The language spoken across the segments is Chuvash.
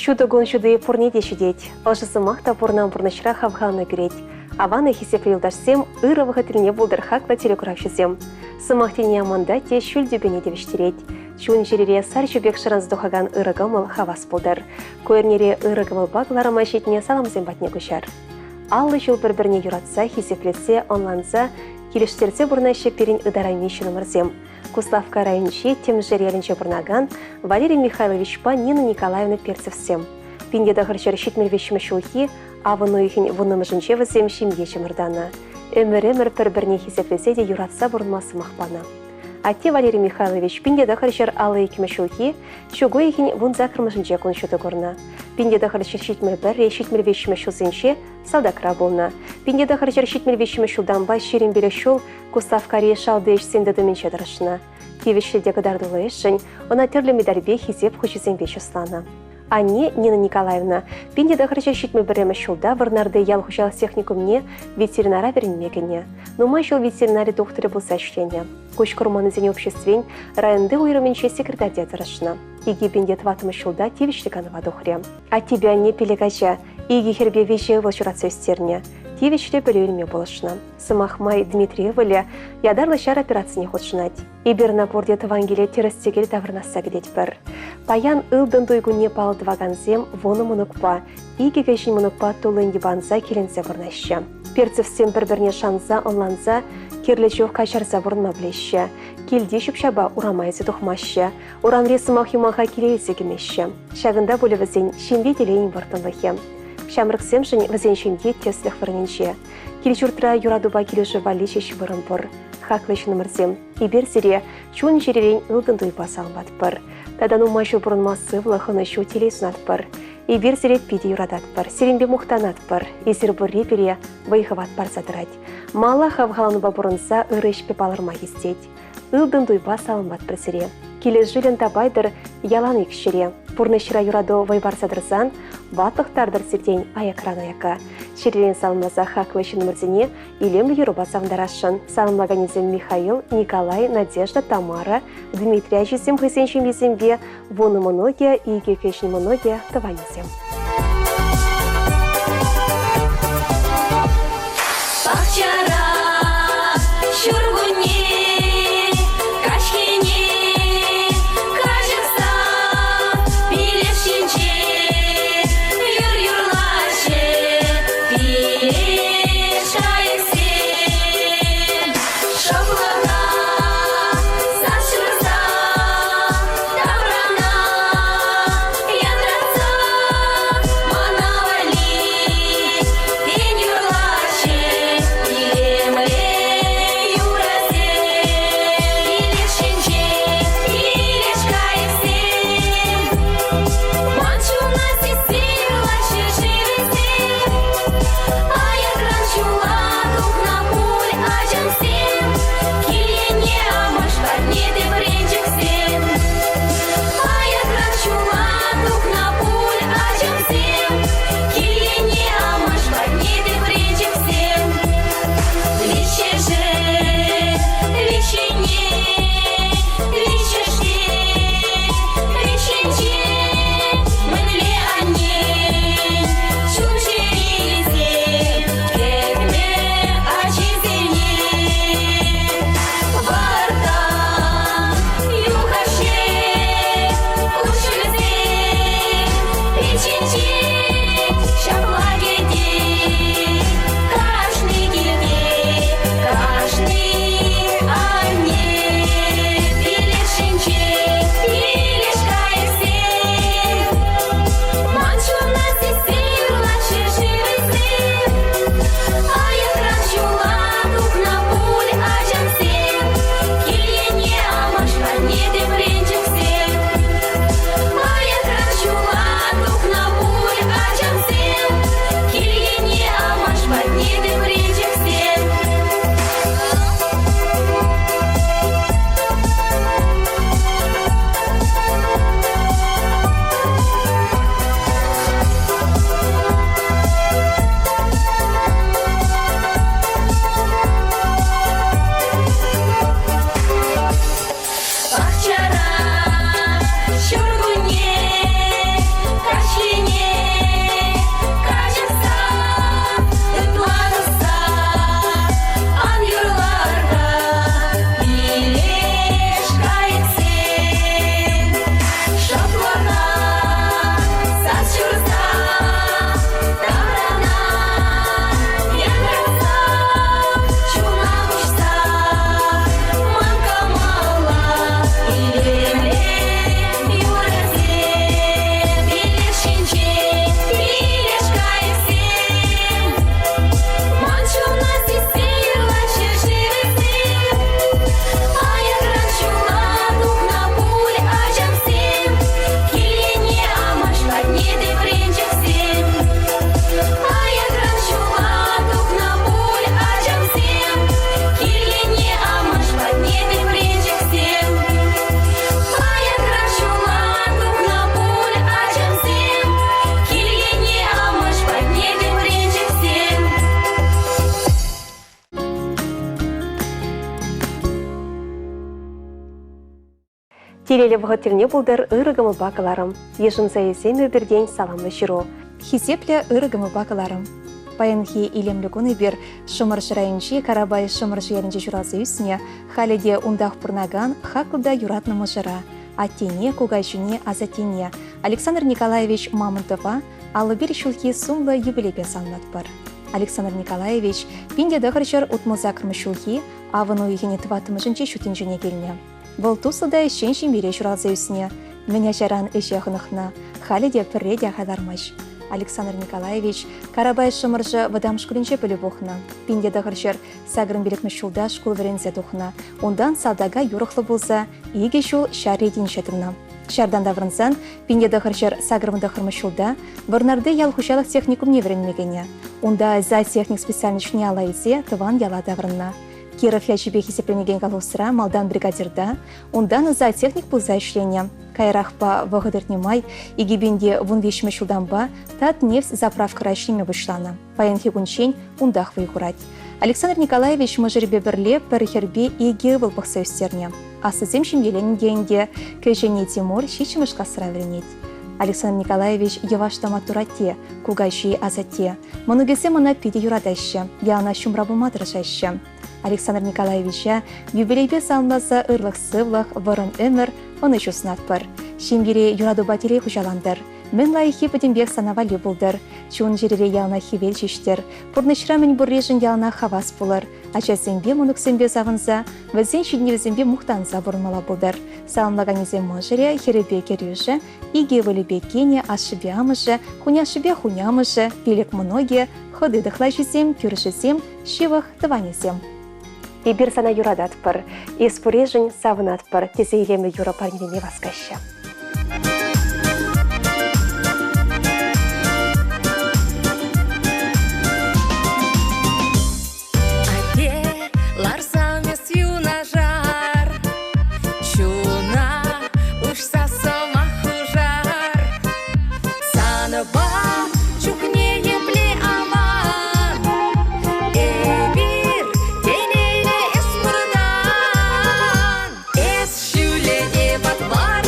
Ҫутӑ кун ҫути пурне те ҫитет. Ӑшӑ сӑмах та пурӑнан пурнӑҫра хавхалану кӳрет. Аван хисеплӗ юлташсем, ырӑ вӑхӑт тӗлне пултӑр хаклӑ телекуравҫӑсем. Сӑмах тени амантать те ҫӳл тӳпене тивӗҫтерет. Чун-чӗрере сар ҫу пек шӑранса тухакан ырӑ кӑмӑл хавас пултӑр. Ку эрнере ырӑ кӑмӑлпа кӑларӑма ҫитнӗ саламсем патне куҫар. 50 ҫул пӗр-пӗрне юратса, хисеплесе, ӑнланса, килӗштерсе пурӑнаҫҫӗ пирӗн ытарайми ҫыннӑмӑрсем. Куславкка районӗнчи Тӗмшер ялӗнче пурӑнакан Валерий Михайловичпа Нина Николаевна Перцевсем. 1973 ҫулхи авӑн уйӑхӗн вуннӑмӗшӗнче вӗсем ҫемье чӑмӑртанӑ. Ӗмӗр-ӗмӗр пӗр-пӗрне хисеплесе те юратса пурӑнма сӑмах панӑ. Атте Валерий Михайлович 1952 ҫулхи чӳк уйӑхӗн вунсаккӑрмӗшӗнче кун ҫути курнӑ. 1971 73 ҫулсенче салтакра пулнӑ. 1973 ҫултанпа 25 ҫул Куславккари шалти ӗҫсен тытӑмӗнче тӑрӑшнӑ. Тивӗҫлӗ те кӑтартуллӑ ӗҫшӗн ӑна тӗрлӗ медальпе Хисеп хучӗсемпе чысланӑ. Анне Нина Николаевна 1971 ҫулта Вӑрнарти ял хуҫалӑх техникумне ветеринара вӗренме кӗнӗ. Нумай ҫул ветеринари тухтӑрӗ пулса ӗҫленӗ. Куҫ курманнисен обществин районти уйрӑмӗнче секретарьте тӑрӑшнӑ. 2004 ҫулта тивӗҫлӗ канӑва тухрӗ. Аттепе анне пилӗк ача, икӗ хӗрпе виҫӗ ывӑл ҫуратса ӳстернӗ. Тивӗҫлӗ пӗлӳ илме пулӑшнӑ. Сӑмах май, Дмитрий ывӑлӗ ятарлӑ ҫар операцине хутшӑнать. Эпир ӑна пурте тӑван киле тӗрӗс-тӗкел таврӑнасса кӗтетпӗр. Паян ылтӑн туй кунне паллӑ тӑвакансем вунӑ мӑнукпа, икӗ кӗҫӗн мӑнукпа туллин йӑпанса киленсе пурӑнаҫҫӗ. Перцевсем пӗр-пӗрне шанса, ӑнланса, кирлӗ чух каҫарса пурӑнма пӗлеҫҫӗ. Килти ҫӳп-ҫапа урама илсе тухмаҫҫӗ, урамри сӑмах-юмаха киле илсе кӗмеҫҫӗ. Ҫакӑнта пулӗ вӗсен ҫемье телейӗн вӑрттӑнлӑхӗ. Ҫамрӑксемшӗн вӗсен ҫемйи тӗслӗх вырӑнӗнче. Кил-ҫуртра юратупа килӗшӳ валли ҫеҫ вырӑн пур. Хаклӑ ҫыннӑмӑрсем, эпир сире чун-чӗререн ылтӑн туйпа саламлатпӑр. Тата нумай ҫул пурӑнма сывлӑх, ӑнӑҫу, телей сунатпӑр. Эпир сире питӗ юрататпӑр, сирӗнпе мухтанатпӑр. Эсир пурри пире вӑй-хӑват парса тӑрать. Мала хавхаланупа пурӑнса ырӑ ӗҫпе палӑрма хистет. Ылтӑн туйпа саламлатпӑр сире. Килӗшӳллӗн тапайтӑр ялан ик ҫӗре. Пурнӑҫра юрату вӑй парса тӑрсан, ватлӑх тартӑр сиртен аякран аякка. Чӗререн саламласа хаклӑ ҫыннӑмӑрсене илемлӗ юрӑпа савӑнтарасшӑн. Саламлаканӗсем Михаил, Николай, Надежда, Тамара, Дмитрий ачисем хӑйсен ҫемйисемпе, вунӑ мӑнукӗ, икӗ кӗҫӗн мӑнукӗ, тӑванӗсем. Пахчара ҫуркунне каҫхине каҫӑхса пилеш ҫинче юр юрлаҫҫӗ пилеш кайӑксем. Шӑплӑха сас ҫурса таврана янратса. Телейлӗ вӑхӑт тӗлне пултӑр ырӑ кӑмӑлпа кӑларӑм. Йышӑнса илсем эпиртен саламлӑ ҫыру. Хисеплӗ ырӑ кӑмӑлпа кӑларӑм. Паянхи илемлӗ кун эпир Шӑмӑршӑ районӗнчи Карапай Шӑмӑршӑ ялӗнче ҫуралса ӳснӗ, халӗ те унтах пурӑнакан хаклӑ та юратнӑ мӑшӑра, аттене, кукаҫине, асаттене Александр Николаевич Мамонтова 51 ҫулхи сумлӑ юбилейпе саламлатпӑр. Александр Николаевич 1968 ҫулхи авӑн уйӑхӗн тӑваттӑмӗшӗнче ҫут тӗнчене килнӗ. Вӑл туслӑ та ӗҫчен ҫемьере ҫуралса ӳснӗ. Мӗн ачаран ӗҫе хӑнӑхнӑ, халӗ те пӗрре те хайлармасть. Александр Николаевич Карапай Шӑмӑршӑ вӑтам шкулӗнче пӗлӳ пухнӑ. 1985 ҫулта шкул вӗренсе тухнӑ. Унтан салтака юрӑхлӑ пулса икӗ ҫул ҫар ретӗнче тӑнӑ. Ҫартан таврӑнсан 1989 ҫулта Вӑрнарти ял хуҫалӑх техникумне вӗренме кӗнӗ. Унта зоотехник специальноҫне алла илсе тӑван яла таврӑннӑ. Киров ячӗпе хисепленекен колхозра малтан бригадирта, унтан зоотехник пулса ӗҫленӗ. Каярахпа вӑхӑт иртнӗ май 2013 ҫултанпа Татнефть заправкӑра ӗҫлеме пуҫланӑ. Паянхи кунччен унтах вӑй хурать. Александр Николаевич мӑшӑрӗпе пӗрле пӗр хӗрпе икӗ ывӑл пӑхса ӳстернӗ. Аслисем ҫемьеленнӗ те ӗнтӗ, кӗҫӗнни Тимур ҫиччӗмӗш класра вӗренет. Александр Николаевич йӑваш та маттур атте, кукаҫи, асатте. Мӑнукӗсем ӑна питӗ юратаҫҫӗ, яланах ҫумра пулма тӑрӑшаҫҫӗ. Александр Николаевича юбилейпе саламласа ырлӑх-сывлӑх, вӑрӑм ӗмӗр, ӑнӑҫу сунатпӑр. Ҫемьере юратупа телей хуҫалантӑр. Мӗн лайӑххи пӗтӗмпех сана валли пултӑр. Чун-чӗрере яланах хӗвел ҫиҫтӗр. Пурнӑҫра мӗн пурришӗн яланах хавас пулӑр. Ачасемпе, мӑнуксемпе савӑнса, вӗсен ҫитӗнӗвӗсемпе мухтанса пурӑнмалла пултӑр. Саламлаканӗсен мӑшӑрӗ, хӗрӗпе кӗрӳшӗ, икӗ ывӑлӗпе кинӗ, ашшӗпе амӑшӗ, хуняшшӗпе хунямӑшӗ, пилӗк мӑнукӗ, хӑти тӑхлачисем, кӳршӗсем, ҫывӑх тӑванӗсем. Эпир сана юрататпӑр, эс пуришӗн савӑнатпӑр, тесе илемлӗ юрӑ парнелеме васкаҫҫӗ. Атте, ларсан эс юнашар, чуна уҫса сӑмах хушар. Санпа чухне епле аван, эпир телейлӗ эс пурнан. Эс ҫӳле те патвар.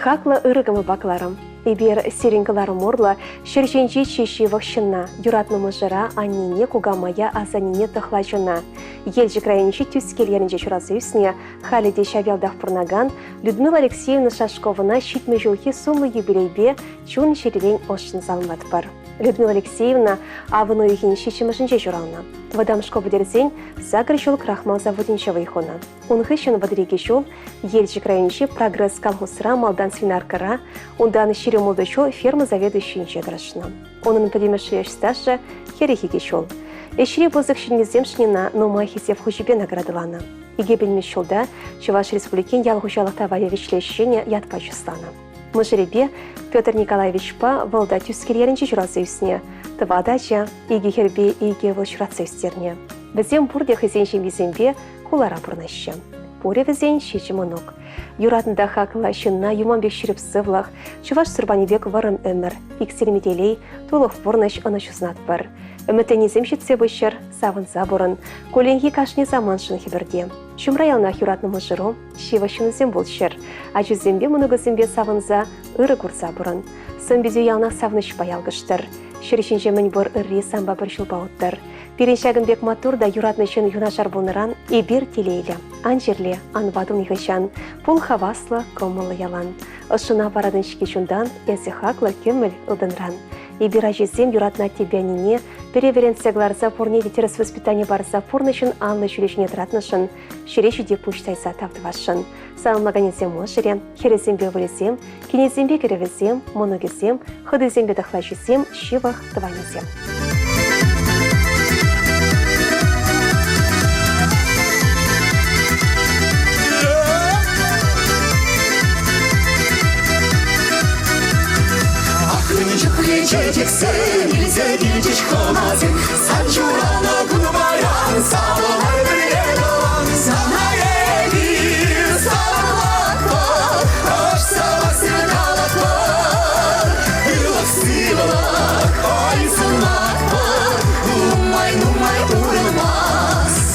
Хаклӑ ырӑ кӑмӑлпа кӑларӑм. Эпир сирӗн кӑларӑм урлӑ ҫӗр ҫинчи чи ҫывӑх ҫынна, юратнӑ мӑшӑра, аннене, кукамая, асаннене тӑхлачӑна, Елчӗк районӗнчи Тӳскел ялӗнче ҫуралса ӳснӗ, халӗ те ҫав ялтах пурӑнакан Людмила Алексеевна Шашковӑна 70 ҫулхи сумлӑ юбилейпе чун-чӗререн ӑшшӑн саламлатпӑр. Людмила Алексеевна авӑн уйӑхӗн ҫиччӗмӗшӗнче ҫуралнӑ. Вӑтам шкул пӗтерсен сакӑр ҫул крахмал заводӗнче вӑй хунӑ. Ун хыҫҫӑн 32 ҫул Елчӗк районӗнчи «Прогресс» колхозра малтан свинаркӑра, унтан 26 ҫул ферма заведующийӗнче тӑрӑшнӑ. Унӑн пӗтӗмӗшле ӗҫ стажӗ 42 ҫул. Ӗҫри пысӑк ҫитӗнӳсемшӗн ӑна нумай хисеп хучӗпе наградӑланӑ. 2000 ҫулта Чӑваш Республикин ял хуҫалӑх таварӗ вӗҫлеҫҫӗнӗ ятпа чысланӑ. Мӑшӑрӗпе Петр Николаевичпа вӑл та Тӳскел ялӗнче ҫуралса ӳснӗ. Тӑватӑ ача, икӗ хӗрпе икӗ ывӑл ҫуратса ӳстернӗ. Вӗсем пурте хӑйсен ҫемйисемпе хулара пурӑнаҫҫӗ. Пурӗ вӗсен ҫичӗ мӑнук. Юратнӑ та хаклӑ ҫынна юман пек ҫирӗп сывлӑх, чӑваш сурпанӗ пек вӑрӑм ӗмӗр, иксӗлми телей, тулӑх пурнӑҫ ӑнӑҫу сунатпӑр. Ӗмӗтленисем ҫитсе пыччӑр, савӑнса пурӑн. Кулленхи кашни самантшӑн хӗпӗрте. Ҫумра яланах юратнӑ мӑшӑру, ҫывӑх ҫынсем пулччӑр. Ачусемпе мӑнукусемпе савӑнса, ырӑ курса пурӑн. Сӑн-питӳ яланах савӑнӑҫпа ялкӑштӑр. Ҫӗр ҫинче мӗнпур ырри санпа пӗр ҫулпа уттӑр. Пирӗн ҫакӑн пек маттур та юратнӑ ҫын юнашар пулнӑран эпир телейлӗ. Ан чирле, ан ватӑл нихӑҫан. Пул хаваслӑ, кӑмӑллӑ ялан. Ӑшшӑна паратӑн-ҫке чунтан, эсӗ хаклӑ кӗмӗл ылтӑнран. Эпир ачисем юратнӑ аттепе аннене пире вӗрентсе кӑларса пурне те тӗрӗс воспитани парса пурнӑҫӑн анлӑ ҫулӗ ҫине тӑратнӑшӑн ҫӗре ҫити пуҫ тайса тав тӑвасшӑн. Саламлаканӗсем мӑшӑрӗ, хӗрӗсемпе ывӑлӗсем, кинӗсемпе кӗрӗвӗсем, мӑнукӗсем, хӑтисемпе тӑхлачисем, ҫывӑх тӑванӗсем. Чечексем илсе килчӗҫ хӑнасем, Сан ҫуралнӑ кун паян, савӑнар пӗрле тӑван. Сана эпир саламлатпӑр, ӑш сӑмахсем калатпӑр. Ырлӑх-сывлӑх, ой, сунатпӑр, нумай-нумай пурӑнма.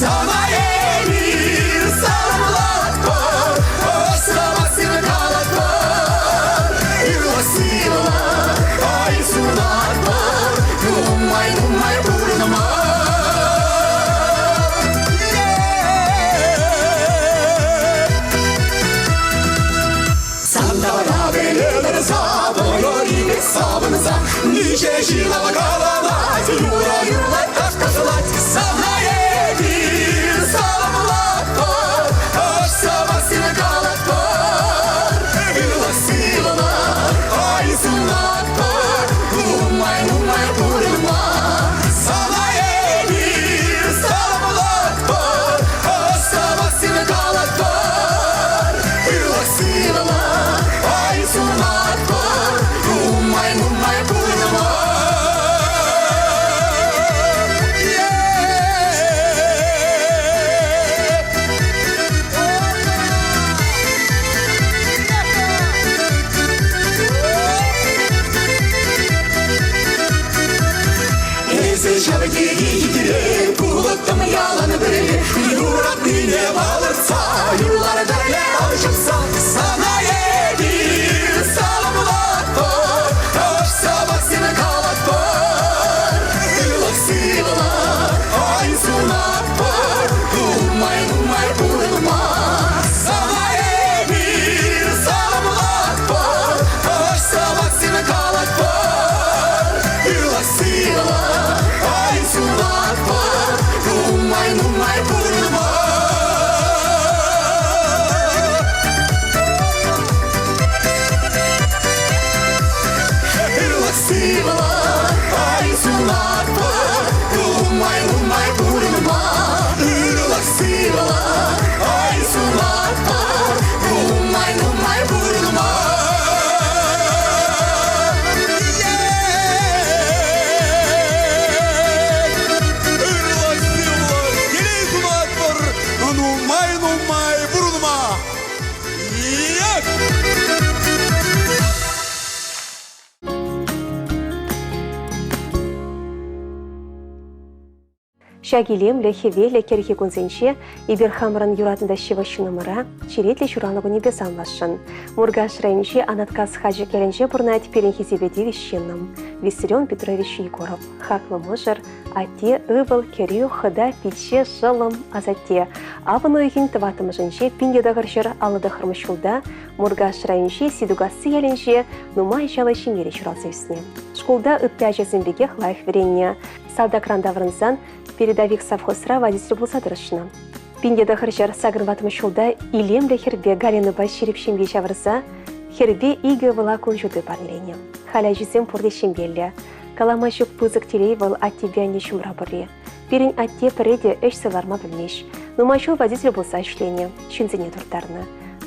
Сана эпир саламлатпӑр, ӑш сӑмахсем калатпӑр. Ырлӑх-сывлӑх, ой, сунатпӑр, нумай-нумай пурӑнма. Сантара пӗле тӑрса, вӑйӑри савӑнса, миҫе ҫын каланать, юрӑ юрлать, таш ташлать. Сана эпир саламлатпӑр, ӑш сӑмахсем калатпӑр. Ырлӑх-сывлӑх, ай сунатпӑр, нумай-нумай пурӑнма. Сана эпир саламлатпӑр, ӑш сӑмахсем калатпӑр. Ырлӑх-сывлӑх, ай сунатпӑр, нумай-нумай пурӑнма. Эсӗ ҫав тери хитре, пулӑттӑм ялан пӗрле, юратнине палӑртса, юрлар пӗрле ал ҫупса, сана эпир саламлатпӑр, ӑш сӑмахсем калатпӑр. Ырлӑх-сывлӑх, ай сунатпӑр, нумай-нумай пурӑнма. Сана эпир саламлатпӑр, ӑш сӑмахсем калатпӑр. Ырлӑх-сывлӑх, ай сунатпӑр, нумай-нумай пурӑнма. Ырлӑх-сывлӑх, ай сунатпӑр, нумай-нумай пурӑнма. Ырлӑх-сывлӑх, ай сунатпӑр, нумай-нумай пурӑнма. Ырлӑх-сывлӑх, телей сунатпӑр, нумай-нумай пурӑнма! Як! Ҫак илемлӗ, хӗвеллӗ кӗрхи кунсенче эпир хамӑрӑн юратнӑ та ҫывӑх ҫыннӑмӑра черетлӗ ҫуралнӑ кунӗпе саламласшӑн. Муркаш районӗнчи Анаткас Хачӑк ялӗнче пурӑнать пирӗн хисепе тивӗҫ ҫыннӑм Виссарион Петрович Егоров. Хаклӑ мӑшӑр, атте, ывӑл, кӗрӳ, хӑта, пичче, шӑллӑм, асатте. Авӑн уйӑхӗн тӑваттӑмӗшӗнче 1959 ҫулта Муркаш районӗнчи Ситукасси ялӗнче нумай ачаллӑ ҫемьере ҫуралса ӳснӗ. Шкулта ытти ачасем пекех лайӑх вӗреннӗ. Салтакран таврӑнсан передовик совхозра водитель пулса тӑрӑшнӑ. 1984 ҫулта илемлӗ хӗрпе Галинӑпа ҫирӗп ҫемье ҫавӑрса хӗрпе икӗ ывӑла кун ҫути парнеленӗ. Халь ачисем пурте ҫемьеллӗ. Калама ҫук пысӑк телей вӑл аттепе анне ҫумра пурри. Пирӗн атте пӗрре те ӗҫсӗр ларма пӗлмест. Нумай ҫул водитель пулса ӗҫленӗ, ҫынсене турттарнӑ.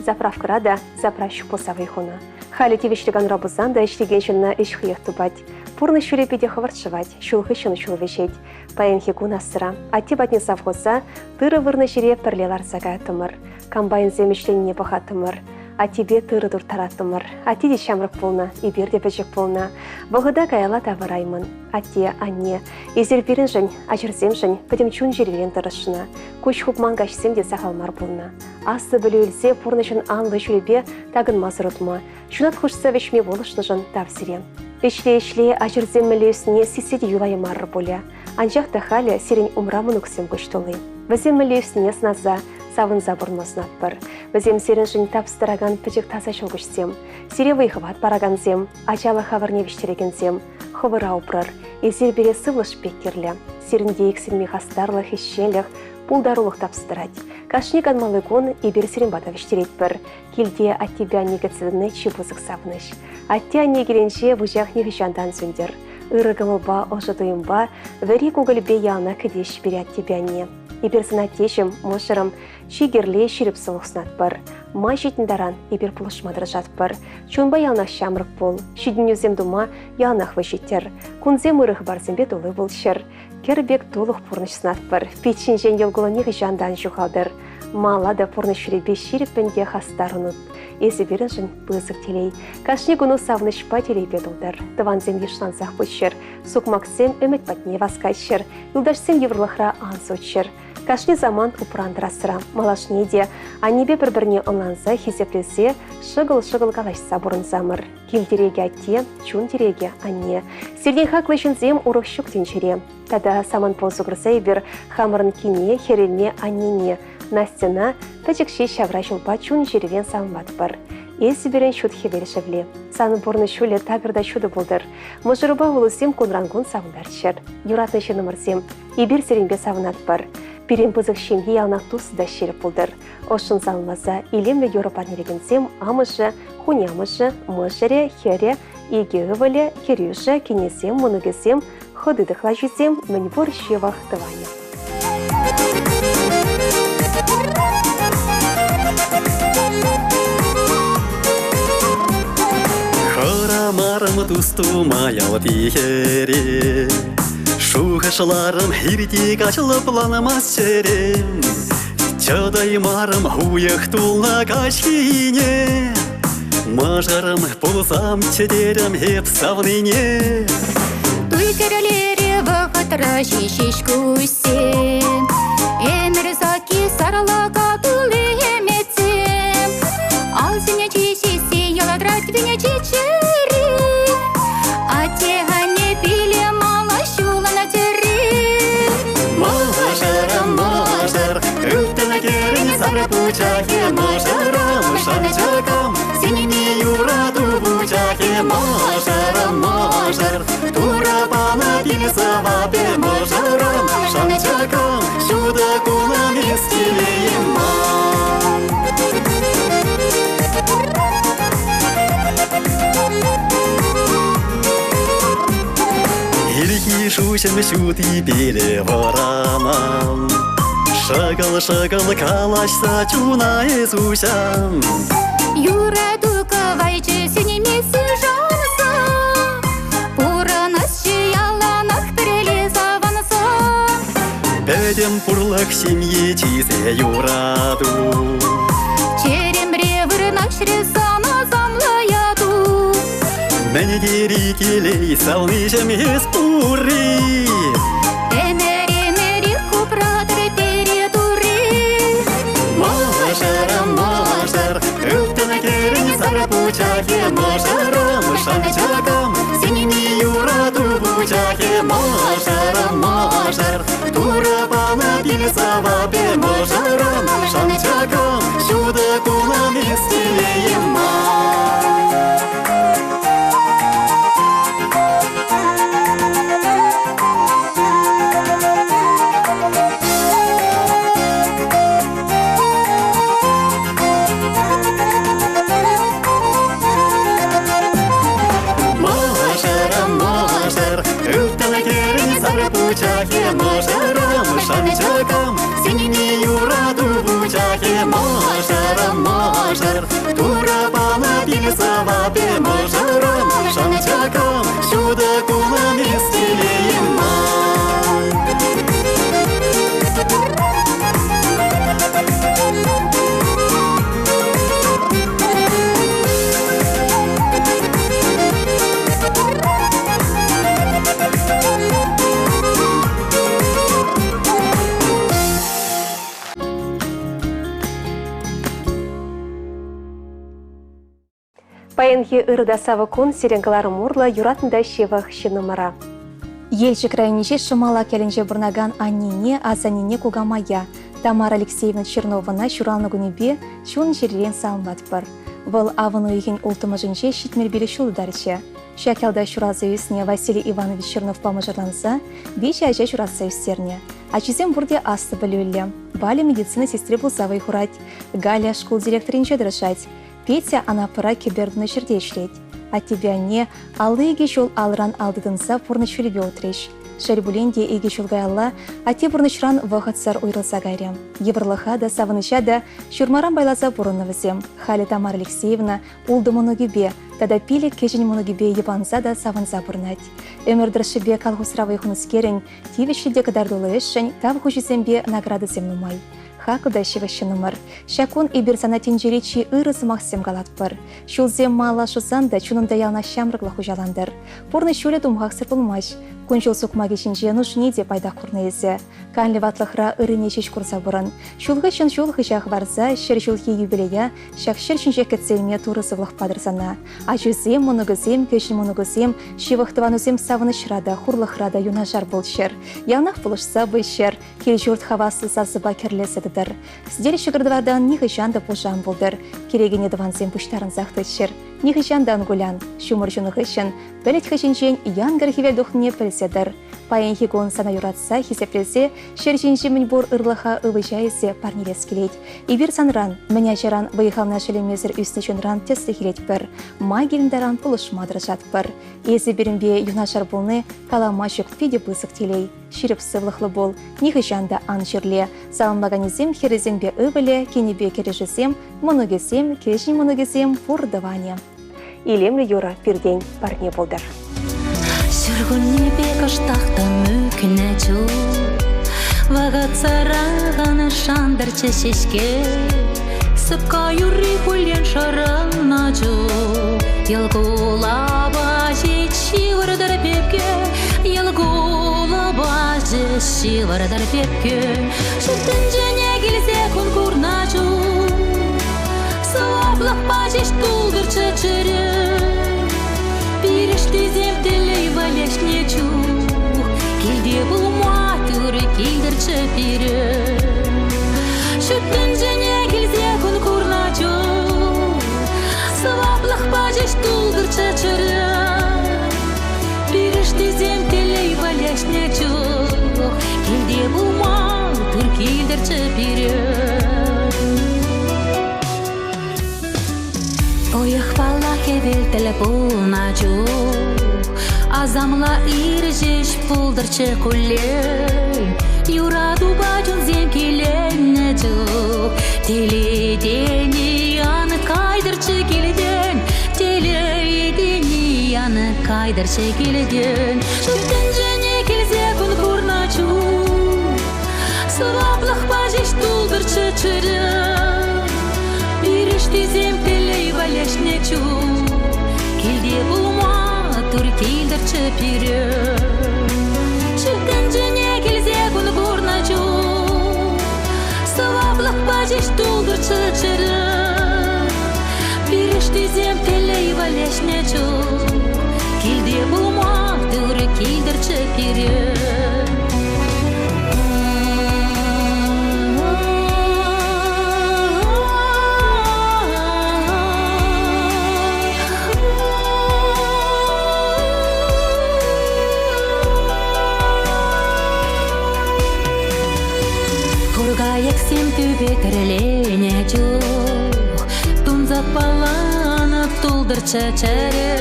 Заправкӑра та заправщик пулса вӑй хунӑ. Халӗ тивӗҫлӗ канура пулсан та ӗҫлекен ҫынна ӗҫ хӑех тупать. Пурнӑҫ ҫулӗ питӗ хӑвӑрт шӑвать, ҫул хыҫҫӑн ҫул вӗҫет. Паянхи кун асра. Атте патне совхоза тырӑ вырнӑ ҫӗре пӗрле ларса каяттӑмӑр. Комбайнсем ӗҫленине пӑхаттӑмӑр. Аттепе тырӑ турттараттӑмӑр. Атте те ҫамрӑк пулнӑ, эпир те пӗчӗк пулнӑ. Вӑхӑта каялла тавӑраймӑн. Атте, анне, эсир пирӗншӗн, ачӑрсемшӗн пӗтӗм чун-чӗререн тӑрӑшнӑ. Куҫ хупман каҫсем те сахал мар пулнӑ. Аслӑ пӗлӳ илсе пурнӑҫӑн анлӑ ҫулӗпе такӑнмасӑр утма, ҫунат хушса вӗҫме пулӑшнӑшӑн тав сире. Ӗҫле-ӗҫле ачӑрсем мӗнле ӳснине сиссе те юлаймарӑр пулӗ. Анчах та халӗ сирӗн умра мӑнуксем куҫ тулли. Вӗсем мӗнле ӳснине сӑнаса, савӑнса пурӑнма сунатпӑр. Вӗсем сирӗншӗн тапса тӑракан пӗчӗк таса ҫӑлкуҫсем, сире вӑй-хӑват паракансем, ачалӑх авӑрне вӗҫтерекенсем. Хӑвӑра упрӑр. Эсир пире сывлӑш пек кирлӗ. Сирӗнте иксӗлми хастарлӑх, ӗҫченлӗх, пултарулӑх тапса тӑрать. Кашни канмалли кун эпир сирӗн пата вӗҫтеретпӗр. Килте аттепе анне кӗтсе тӑни чи пысӑк савӑнӑҫ. Атте-анне килӗнче вучах нихӑҫан та ан сӳнтӗр. Ырӑ кӑмӑлпа, ӑшӑ туйӑмпа, вӗри кукӑльпе яланах кӗтеҫҫӗ пире аттепе анне. Эпир сана аттеҫӗм, мӑшӑрӑм, чи кирли ҫирӗп сывлӑх сунатпӑр. Май ҫитнӗ таран эпир пулӑшма тӑрӑшатпӑр. Чунпа яланах ҫамрӑк пул, ҫитӗнӳсем тума яланах вӑй ҫиттер. Кунсем ырӑ хыпарсемпе тулли пулччӑр. Кӗр пек тулӑх пурнӑҫ сунатпӑр. Пит ҫинчен йӑл кулӑ нихӑҫан та ан ҫухалтӑр. Мала та пурнӑҫ ҫулӗпе ҫирӗппӗн те хастаррӑн ут. Эсӗ пирӗншӗн пысӑк телей. Кашни куну савӑнӑҫпа телейпе тултӑр. Тӑвансем йышлансах пыччӑр. Сукмаксем ӗмӗт патне васкаҫҫӗр. Юлташсем йывӑрлӑхра ан сутчӑр. Кашни самант упран тӑрасра. Малашне те аннепе пӗр-пӗрне ӑнланса, хисеплесе, шӑкӑл-шӑкӑл калаҫса пурӑнсамӑр. Кил тӗрекӗ атте, чун тӗрекӗ анне. Сиртен хаклӑ ҫынсем урӑх ҫук тӗнчере. Тата самантпа усӑ курса эпир хамӑрӑн кине, хӗрӗме, аннене, Настьӑна пӗчӗк ҫеҫ ҫавра ҫулпа чун-чӗререн саламлатпӑр. Эсӗ пирӗн ҫут хӗвел шевли. Санӑн пурнӑҫ ҫулӗ такӑр та ҫутӑ пултӑр. Мӑшӑрупа вулӑссем кунран-кун савӑнтарччӑр. Юратнӑ ҫыннӑмӑрсем, эпир сирӗнпе савӑнатпӑр. Пирӗн пысӑк ҫемье яланах туслӑ та ҫирӗп пултӑр. Ӑшшӑн саламласа илемлӗ юрӑ парнелекенсем амӑшӗ, хунямӑшӗ, мӑшӑрӗ, хӗрӗ, икӗ ывӑлӗ, хӗрӳшӗ, кинӗсем, мӑнукӗсем, хӑти тӑхлачисем, мӗнпур ҫывӑх тӑванӗ. Хӑрамарӑм тус тума ялти хӗре, Шухӑшларӑм хирти каҫ лӑпланмасть чӗрем. Чӑтаймарӑм уйӑх тулнӑ каҫхине, Мӑшӑрӑм пулсамччӗ терӗм эп савнине. Туй кӗрӗлере вӑхӑтра ҫеҫ куҫсем, Ӗмӗр сакки сарлака тулли ӗмӗтсем. Алсене чиҫесси ялатрать венече чӗри. Атте-анне пиле мала ҫулана тӗрри. Мӑшӑрӑм, мӑшӑр, ылтӑн кӗрен сарӑ пучахӗ, мӑшӑрӑм, шанчӑкӑм, синми юрату вучахӗ, мӑшӑрӑм, мӑшӑр, Турӑ панӑ пил сӑвапӗ, мӑшӑрӑм, шанчӑкӑм, ҫутӑ кунӑм эс телейӗм ман. Ирхи шуҫӑм ҫутипеле вӑранам, Шӑкӑл-шӑкӑл калаҫса чуна эс уҫан. Юрату кӑвайчӗ сӳнмессе шанса, Пурӑнасчӗ яланах пӗрле савӑнса. Пӗтӗм пурлӑх ҫемье чысӗ юрату. Черемре вырнаҫрӗ сан асамлӑ яту. Мӗн тери телей савниҫӗм эс пурри. Ӗмӗр-ӗмӗрех. Мӑшӑрӑм, шанчӑкӑм, сӳнми юрату вучахӗ. Мӑшӑрӑм, мӑшӑр, Турӑ панӑ пил сӑвапӗ. Мӑшӑрӑм, шанчӑкӑм, ҫутӑ кунӑм эс телейӗм ман. Мӑшӑрӑм, мӑшӑр, ылтӑн хӗрӗн сар пучахӗ, мӑшӑрӑм, шанчӑкӑм, сӳнми юрату вучахӗ, мӑшӑрӑм, мӑшӑр, Турӑ панӑ пил сӑвапӗ, мӑшӑрӑм, шанчӑкӑм, ҫутӑ кунӑм эс телейӗм ман. Паянхи ырӑ та савӑк кун сирӗн кӑларӑм урлӑ юратнӑ та ҫывӑх ҫыннӑмӑра. Елчӗк районӗнчи Шӑмалак ялӗнче пурӑнакан аннене, асаннене кукамая Тамара Алексеевна Черновӑна ҫуралнӑ кунӗпе чун-чӗререн саламлатпӑр. Вӑл авӑн уйӑхӗн улттӑмӗшӗнче 75 ҫул тутарчӗ. Ҫак ялта ҫуралса ӳснӗ Василий Иванович Черновпа мӑшӑрланса виҫӗ ача ҫуратса ӳстернӗ. Ачисем пурте аслӑ пӗлӳллӗ. Валя медицина сестри пулса вӑй хурать. Галя шкул директорӗнче тӑрӑшать. Петя Анапӑра кӗпер тунӑ ҫӗрте ӗҫлет. Аттепе анне 52 ҫул алран ал тытӑнса пурнӑҫ ҫулӗпе утрӗҫ. Шел пулин те икӗ ҫул каялла атте пурнӑҫран вӑхӑтсӑр уйрӑлса кайрӗ. Йывӑрлӑха та, савӑнӑҫа та ҫурмаран пайласа пурӑннӑ вӗсем. Халӗ Тамара Алексеевна ултӑ мӑнукӗпе тата пилӗк кӗҫӗн мӑнукӗпе йӑпанса та савӑнса пурӑнать. Ӗмӗр тӑршшӗпе колхозра вӑй хунӑскерӗн тивӗҫлӗ те кӑтартуллӑ ӗҫшӗн тав хуҫисемпе наградӑсем нумай. Хаклӑ та ҫывӑх ҫыннӑмӑр. Ҫак кун эпир сана тӗнчери чи ырӑ сӑмахсем калатпӑр. Ҫулсем малалла шусан та чунунта яланах ҫамрӑклӑх хуҫалантӑр. Пурнӑҫ ҫулӗ тумхахсӑр пулмасть. Кун-ҫул сукмакӗ ҫинче нушине те пайтах курнӑ эсӗ. Канлӗ ватлӑхра ыррине ҫеҫ курса пурӑн. Ҫул хыҫҫӑн ҫул хыҫа хӑварса ҫӗр ҫулхи юбилея ҫак ҫӗр ҫинчех кӗтсе илме Турӑ сывлӑх патӑр сана. Ачусем, мӑнукӗсем, кӗҫӗн мӑнукӗсем, ҫывӑх тӑванусем савӑнӑҫра та, хурлӑхра та юнашар пулччӑр. Яланах пулӑшса пыччӑр. Кил-ҫурт хаваслӑ сасӑпа кӗрлесе тӑтӑр. Сӗтел ҫӑкӑр-тӑвартан нихӑҫан та пушӑ ан пултӑр. Кӗрекене тӑвансем пуҫтарӑнсах тӑччӑр. Нихӑҫан та ан кулян. Ҫумӑр ҫунӑ хыҫҫӑн пӗлӗт хыҫӗнчен янкӑр хӗвел тухнине пӗлсе тӑр. Паянхи кун сана юратса, хисеплесе ҫӗр ҫинчи мӗнпур ырлӑха ывӑҫа илсе парнелес килет. Эпир санран, мӗн ачаран вӑй-хална шеллемесӗр ӳснӗ чунран тӗслӗх илетпӗр. Май килнӗ таран пулӑшма тӑрӑшатпӑр. Эсӗ пирӗнпе юнашар пулни калама ҫук питӗ пысӑк телей. Ҫирӗп сывлӑхлӑ пул, нихӑҫан та ан чирле. Саламлаканӗсем хӗрӗсемпе ывӑлӗ, кинӗпе кӗрӗшӗсем, мӑнукӗсем, кӗҫӗн мӑнукӗсем пур тӑванӗ. Илемлӗ юрӑ пиртен парне пултӑр. Ҫуркуннепе кӑштах та ӳкнӗ чух Вӑхӑтсӑрах шантӑрчӗ ҫеҫке. Сӑпка юрри хуллен шӑраннӑ чух Йӑл кулапа ҫеҫ ҫывӑртӑр пепке, Йӑл кулапа ҫеҫ ҫывӑртӑр пепке. Ҫут тӗнчене килсе кун курнӑ чух Сӑваплӑхпа ҫеҫ тултӑрччӗ чӗре. Пирӗштисем телей валеҫнӗ чух Килте пулма тӳрӗ килтӗрччӗ пире. Ҫут тӗнчене килсе кун курнӑ чух Сӑваплӑхпа ҫеҫ тултӑрччӗ чӗре. Пирӗштисем телей валеҫнӗ чух Килте пулма тӳр килтӗрччӗ пире. Уйӑхпала хӗвел тӗл пулнӑ чух Асамла ир ҫеҫ пултӑрччӗ куллен. Юратупа чунсем киленнӗ чух Телей тени ан кайтӑрччӗ килтен, Телей тени ан кайтӑрччӗ килтен. Ҫут тӗнчене килсе кун курнӑ чух Сӑваплӑхпа ҫеҫ тултӑрччӗ чӗре. Пирӗштисем телей валеҫнӗ чух Килте пулма тур килтӗрччӗ пире. Ҫут тӗнчене килсе кун курнӑ чух Сӑваплӑхпа ҫеҫ тултӑрччӗ чӗре. Пирӗштисем телей. телей валеҫнӗ чух килте пулма тӳр килтӗрччӗ пире. Хуркайӑксем тӳпе тӗрленӗ чух тунсӑх палланӑ тултӑрччӗ чӗре.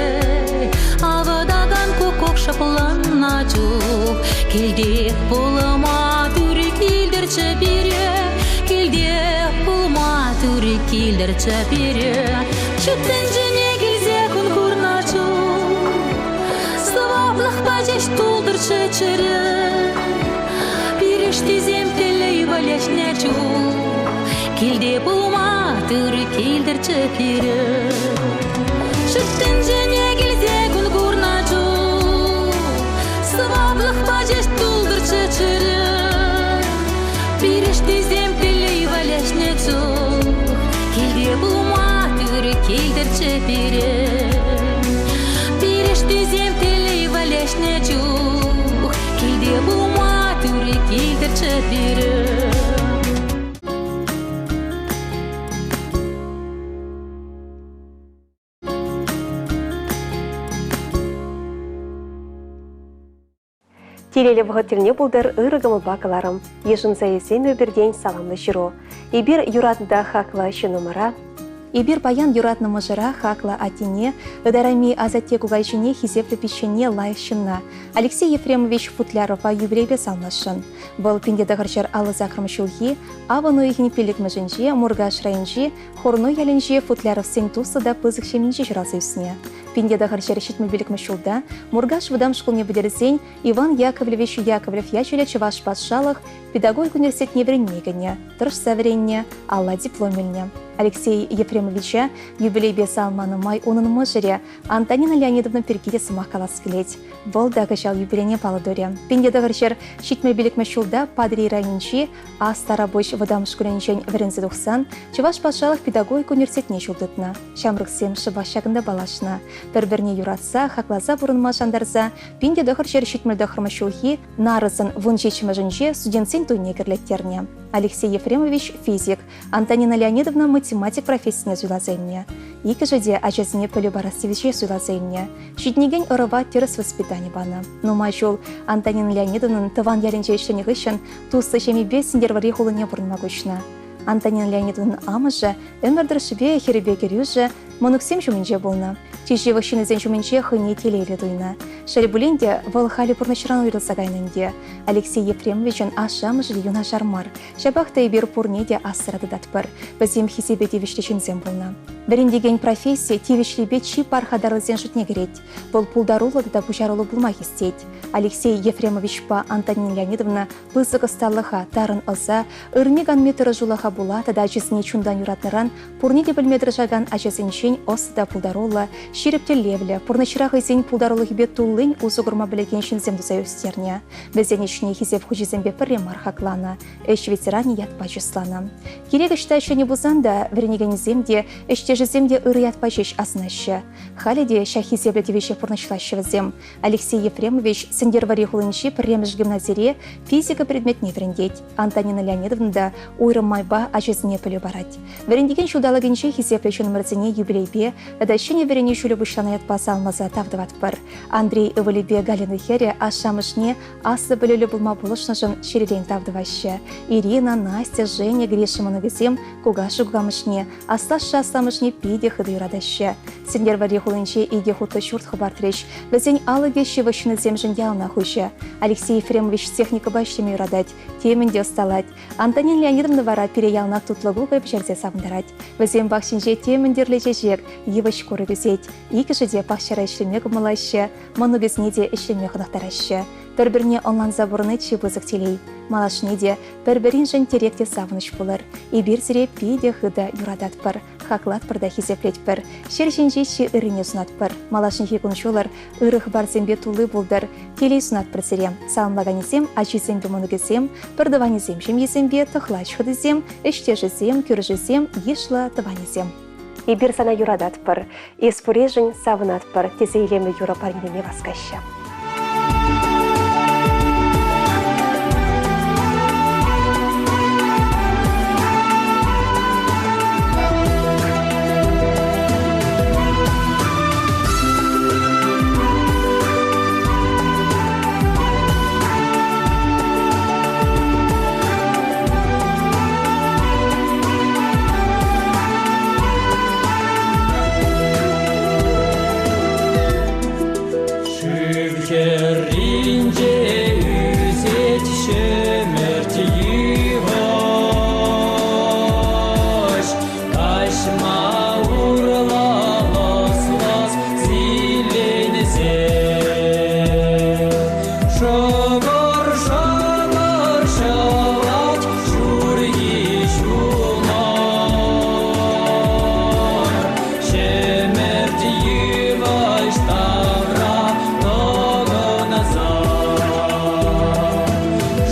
Авӑтакан куккук шӑпланнӑ чух килтех пулма тӳр килтӗрччӗ пире, килтех пулма тӳр килтӗрччӗ пире. Ҫут тӗнчене килсе кун курнӑ чух сӑваплӑхпа ҫеҫ тултӑрччӗ чӗре. Пирӗштисем телей валеҫнӗ чух килте пулма тӳр килтӗрччӗ пире. Ҫут тӗнчене килсе кун курнӑ чух сӑваплӑхпа ҫеҫ тултӑрччӗ чӗре. Пирӗштисем телей валеҫнӗ чух килте пулма тӳр килтӗрччӗ пире. Пирӗштисем телей валеҫнӗ чух килте пулма тӳр килтӗрччӗ пире. Телейлӗ вӑхӑт тӗлне пултӑр ырӑ кӑмӑлпа кӑларӑм. Йышӑнса илсем эпиртен саламлӑ ҫыру. Эпир юратнӑ та хаклӑ ҫыннӑмӑра, Эпир паян юратнӑ мӑшӑра, хаклӑ аттене, ытарайми асатте-кукаҫине, хисеплӗ пиччене, лайӑх ҫынна, Алексей Ефремович Футлярова юбилейпе саламласшӑн. Вӑл 1958 ҫулхи авӑн уйӑхӗн пиллӗкмӗшӗнче Муркаш районӗнчи Хорнуй ялӗнчи Футляровсен туслӑ та пысӑк ҫемйинче ҫуралса ӳснӗ. 1975 ҫулта Муркаш вӑтам шкулне пӗтерсен Иван Яковлевич Яковлев ячӗллӗ Чӑваш патшалӑх педагогика университетне вӗренме кӗнӗ, тӑрӑшса вӗреннӗ, алла диплом илнӗ. Алексей Ефремовича юбилейпе саламланӑ май унӑн мӑшӑрӗ Антонина Леонидовна пирки те сӑмах калас килет. Вӑл та кӑҫал юбилейне паллӑ турӗ. 1975 ҫулта Патӑрьел районӗнчи Астарапуҫ вӑтам шкулӗнчен вӗренсе тухсан Чӑваш патшалӑх педагогика университетне ҫул тытнӑ. Ҫамрӑксем шӑпах ҫакӑнта паллашнӑ. Пӗр-пӗрне юратса, хакласа пурӑнма шантарса 1979 ҫулхи нарӑсӑн 17-мӗшӗнче студентсен туйне кӗрлеттернӗ. Алексей Ефремович физик, Антонина Леонидовна математик профессине суйласа илнӗ. Иккӗшӗ те ачасене пӗлӳ парас тивӗҫе суйласа илнӗ. Ҫитӗнекен ӑрӑва тӗрӗс воспитани панӑ. Нумай ҫул Антонина Леонидовнӑн тӑван ялӗнче ӗҫленӗ хыҫҫӑн туслӑ ҫемйипе Сӗнтӗрвӑрри хулине пурӑнма куҫнӑ. Антонина Леонидовнӑн амӑшӗ ӗмӗр тӑршшӗпе хӗрӗпе кӗрӳшӗ мӑнуксем ҫумӗнче пулнӑ. Чи ҫывӑх ҫыннисен ҫумӗнче хӑйне телейлӗ туйнӑ. Шел пулин те, вӑл халӗ пурнӑҫран уйрӑлса кайнӑ ӗнтӗ. Алексей Ефремовичӑн ашшӗ-амӑшӗ те юнашар мар. Ҫапах та эпир пурне те асра тытатпӑр. Вӗсем хисепе тивӗҫлӗ ҫынсем пулнӑ. Вӗрентекен професси тивӗҫлипе чи пархатарлисен шутне кӗрет. Вӑл пултаруллӑ тата пуҫаруллӑ пулма хистет. Алексей Ефремовичпа Антонина Леонидовна пысӑк ӑсталӑха, тарӑн ӑса, ырми-канми тӑрӑшулӑха пула тата ачисене чунтан юратнӑран пурне те пӗлме тӑрӑшакан ачасенчен ӑслӑ та пултаруллӑ, ҫирӗп тӗллевлӗ, пурнӑҫра хӑйсен пултарулӑхӗпе туллин усӑ курма пӗлекен ҫынсем туса ӳстернӗ. Вӗсен ӗҫне хисеп хучӗсемпе пӗрре мар хакланӑ, ӗҫ ветеранӗ ятпа чысланӑ. Кирек ӑҫта ӗҫленӗ пулсан та вӗренекенӗсем те, ӗҫтешӗсем те ырӑ ятпа ҫеҫ асӑнаҫҫӗ. Халӗ те ҫак хисеплӗ тивӗҫе пурнӑҫлаҫҫӗ вӗсем. Алексей Ефремович Сӗнтӗрвӑрри хулинчи пӗрремӗш гимназире физика предметне вӗрентет. Антонина Леонидовна та уйрӑм майпа ачасене пӗлӳ парать. Вӗрентекен ҫулталӑкӗнче хисеплӗ ҫыннӑмӑрсене юбилейпе тата ҫӗнӗ вӗренӳ ҫулӗ пуҫланӑ ятпа саламласа тав тӑватпӑр. Андрей ывӑлӗпе Галина хӗрӗ ашшӗ-амӑшне аслӑ пӗлӳллӗ пулма пулӑшнӑшӑн чӗререн тав тӑваҫҫӗ. Ирина, Настя, Женя, Гриша мӑнукӗсем кукашшӗ-кукамӑшне, аслашшӗ-асламӑшне питӗ хытӑ юратаҫҫӗ. Сӗнтӗрвӑрри хулинче икӗ хутлӑ ҫурт хӑпартрӗҫ. Вӗсен алӑкӗ ҫывӑх ҫыннисемшӗн яланах уҫӑ. Алексей Ефремович техникӑпа ӗҫлеме юратать, темӗн те ӑсталать. Антонина Леонидовна вара пире яланах тутлӑ кукӑль пӗҫерсе савӑнтарать. Вӗсем пахчинче темӗн тӗрлӗ чечек, йывӑҫ курӑк ӳсет. Иккӗшӗ те пахчара ӗҫлеме кӑмӑллаҫҫӗ, мӑнукӗсене те ӗҫлеме хӑнӑхтараҫҫӗ. Пӗр-пӗрне ӑнланса пурӑнни чи пысӑк телей. Малашне те пӗр-пӗриншӗн тӗрек те савӑнӑҫ пулӑр. Эпир сире питӗ хытӑ юрататпӑр, хаклатпӑр та хисеплетпӗр. Ҫӗр ҫинчи чи ыррине сунатпӑр. Малашнехи кун-ҫулӑр ырӑ хыпарсемпе тулли пултӑр. Телей сунатпӑр сире. Саламлаканӗсем, ачисемпе мӑнукӗсем, пӗртӑванӗсем ҫемйисемпе, тӑхлач хӑтисем, ӗҫтешӗсем, кӳршӗсем, йышлӑ тӑванӗсем. Эпир сана юрататпӑр, эс пуришӗн савӑнатпӑр, тесе илемлӗ юрӑ парнелеме васкаҫҫӗ. Шыв хӗрринче ӳсет ҫӗмӗрт йывӑҫ, Каҫма урлӑ лӑс-лӑс силленсе. Шӑкӑр-шӑкӑр ҫӑвать ҫурхи ҫумӑр, Ҫӗмӗрт йывӑҫ тавра тӑкӑнса.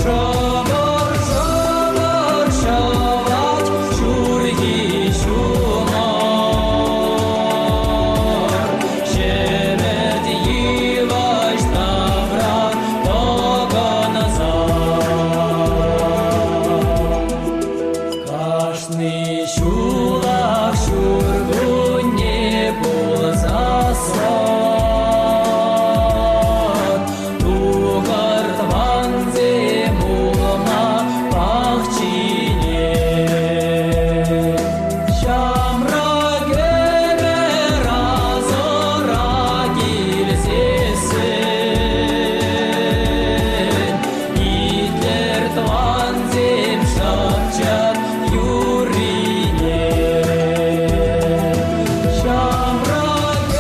Шӑкӑр-шӑкӑр ҫӑвать ҫурхи ҫумӑр, Ҫӗмӗрт йывӑҫ тавра тӑкӑнса. Кашни ҫулах ҫуркунне пулсассӑн тухӑр тӑвансем улма пахчине. Ҫамрӑк ӗмӗр асӑра килсессӗн итлӗр тӑвансем шӑпчӑк юррине. Ҫамрӑк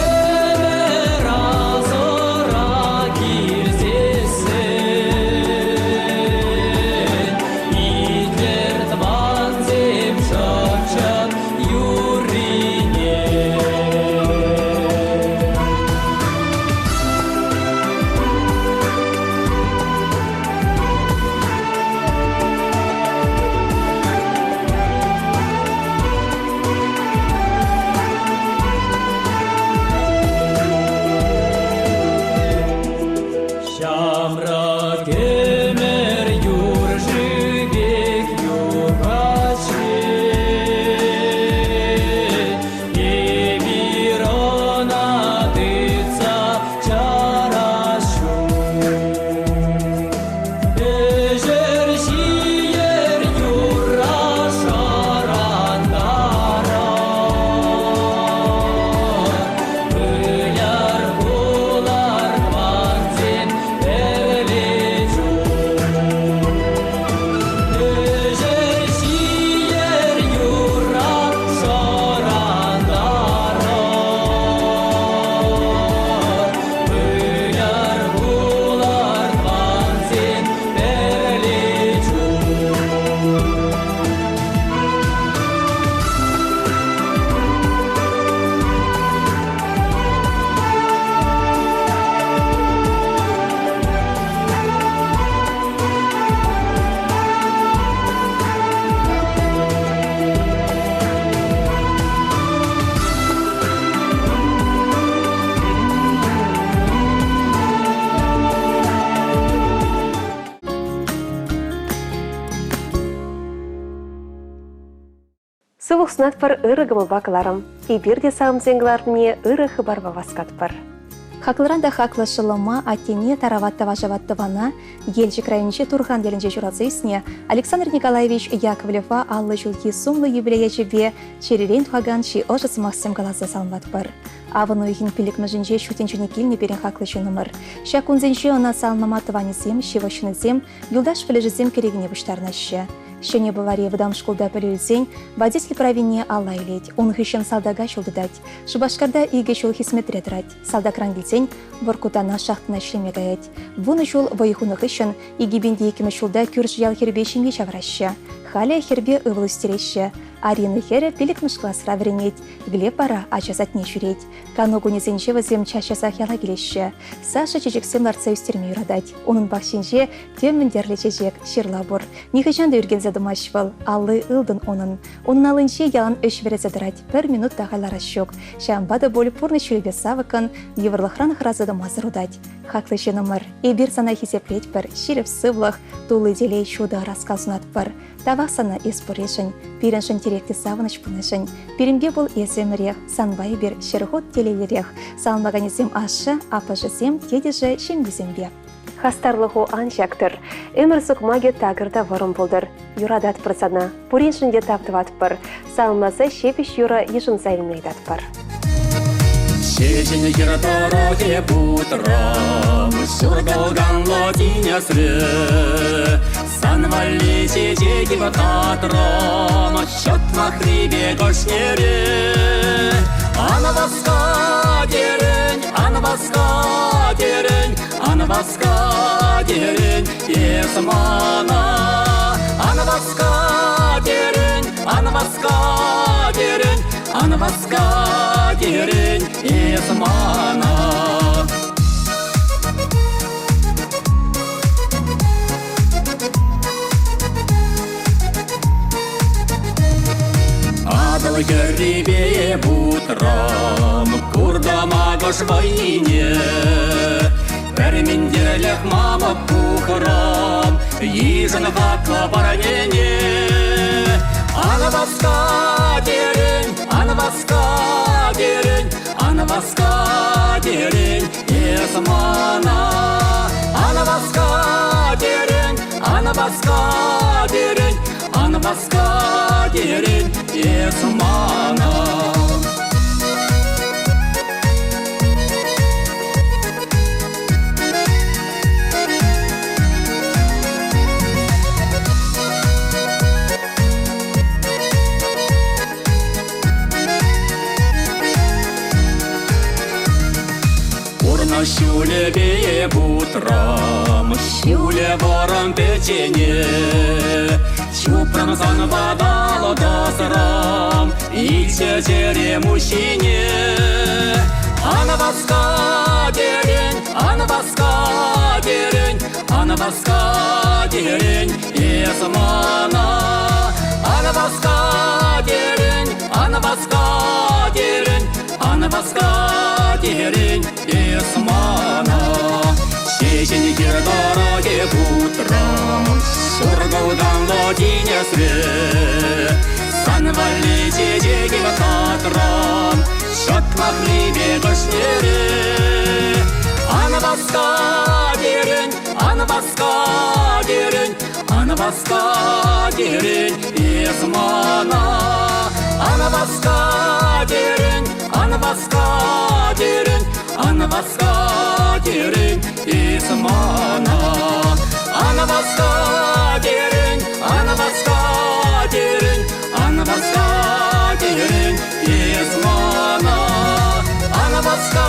ӗмӗр асӑра килсессӗн итлӗр тӑвансем шӑпчӑк юррине. Ҫамрӑк ӗмӗр юр шывех юхать-ши? Эпир ӑна тытса чарас ҫук. Ӗҫӗр ҫийӗр юрра шӑрантарӑр. Выляр кулар тӑвансем пӗрле чух. Ӗҫӗр ҫийӗр юрра шӑрантарӑр. Выляр кулар тӑвансем пӗрле чух. Сывлӑх сунатпӑр ырӑ кӑмӑлпа кӑларӑм. Эпир те савӑмсен кӑларӑмне ырӑ хыпарпа васкатпӑр. Хаклӑран та хаклӑ шӑллӑма, аттене, тарават та вашават тӑвана, Елчӗк районӗнчи Турхан ялӗнче ҫуралса ӳснӗ Александр Николаевич Яковлева 50 ҫулхи сумлӑ юбилей ячӗпе чӗререн тухакан чи ӑшӑ сӑмахсем каласа саламлатпӑр. Авӑн уйӑхӗн пиллӗкмӗшӗнче ҫут тӗнчене килнӗ пирӗн хаклӑ ҫыннӑмӑр. Ҫак кунсенче ӑна саламлама тӑванӗсем, ҫывӑх ҫыннисем, юлташ-пӗлӗшӗсем кӗрекене пуҫтарӑнаҫҫӗ. Ҫӗнӗ Пӑвари вӑтам шкулта пӗлӳ илсен водитель правине алла илет, ун хыҫҫӑн салтака ҫул тытать. Шупашкарта икӗ ҫул хӗсметре тӑрать. Салтакран килсен Воркутана шахтӑна ӗҫлеме каять. Вунӑ ҫул вӑй хунӑ хыҫҫӑн 2002 ҫулта кӳршӗ ял хӗрӗпе ҫемье ҫавӑраҫҫӗ. Халӗ хӗрпе ывӑл ӳстереҫҫӗ. Арина хӗрӗ пиллӗкмӗш класра вӗренет, Глеб вара ача садне ҫӳрет. Кану кунӗсенче вӗсем час-часах яла килеҫҫӗ. Саша чечексем лартса ӳстерме юратать. Унӑн пахчинче темӗн тӗрлӗ чечек, ҫырла пур. Нихӑҫан та ӳркенсе тӑмасть вӑл, алли ылтӑн унӑн. Унӑн аллинче ялан ӗҫ вӗресе тӑрать, пӗр минут та халь ларас ҫук. Ҫавӑнпа та пуль пурнӑҫ ҫулӗпе савӑккӑн, йывӑрлӑхран хӑраса тӑмасӑр утать. Хаклӑ ҫыннӑмӑр, эпир сана хисеплетпӗр, ҫирӗп сывлӑх, тулли телей, ҫутӑ ӑраскал сунатпӑр. Тавах сана эс пурришӗн, пирӗншӗн тӗреклӗ савӑнӑҫ пулнишӗн. Пирӗнпе пул эсӗ ӗмӗрех, санпа эпир 100 хут телейлӗрех. Саламлаканӗсем ашшӗ, аппӑшӗсем, тетӗшӗ, ҫемйисемпе. Хастарлӑху ан чактӑр. Ӗмӗр сукмакӗ такӑр та вӑрӑм пултӑр. Юрататпӑр сана. Пуриншӗн те тав тӑватпӑр. Саламласа ҫепӗҫ юрӑ йышӑнса илме ыйтатпӑр. Ҫеҫен хӗр тӑрӑхӗ путрӑм, ҫуркӑлканлӑ тинӗсре. Сан валли чечек татрӑм, ҫӑтмахри пек ӑшнере. Ан васка терӗн, ан васка терӗн, ан васка терӗн, эс мана. Ан васка терӗн, ан васка терӗн, ан васка терӗн, эс мана. Атӑл хӗррипе путрӑм, куртӑм акӑш вӑйне. Пӗр минтерлӗх мамӑк пухрӑм, йышӑн хаклӑ парнене. Ан васка терӗн, ан васка терӗн, ан васка терӗн, эс мана. Ан васка терӗн, ан васка терӗн, ан васка терӗн, эс мана. Пурнӑҫ ҫулӗпе путрӑм, ҫулӗ вӑрӑм пӗччене. Чупрӑм сан ваталӑ тӑсрӑм, илчӗ чӗрем уҫҫине. Ан васка терӗн, ан васка терӗн, ан васка терӗн, эс мана. Ан васка терӗн, ан васка терӗн, ан васка терӗн, эс мана. Ҫеҫен хир тӑрӑхӗ путрӑм, ҫуркӑлтанлӑ тинӗсре. Сан валли чечеке татрӑм, ҫӑтмахри пек ӑшнере. Ан васка терӗн, ан васка терӗн, ан васка терӗн, эс мана. Ан васка терӗн, ан васка терӗн, ан васка терӗн, эс мана. Ан васка терӗн, ан васка терӗн, ан васка терӗн, эс мана. Ан васка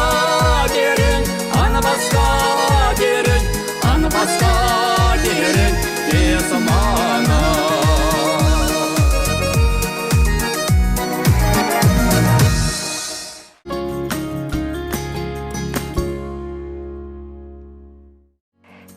терӗн, ан васка терӗн, ан васка терӗн, эс мана.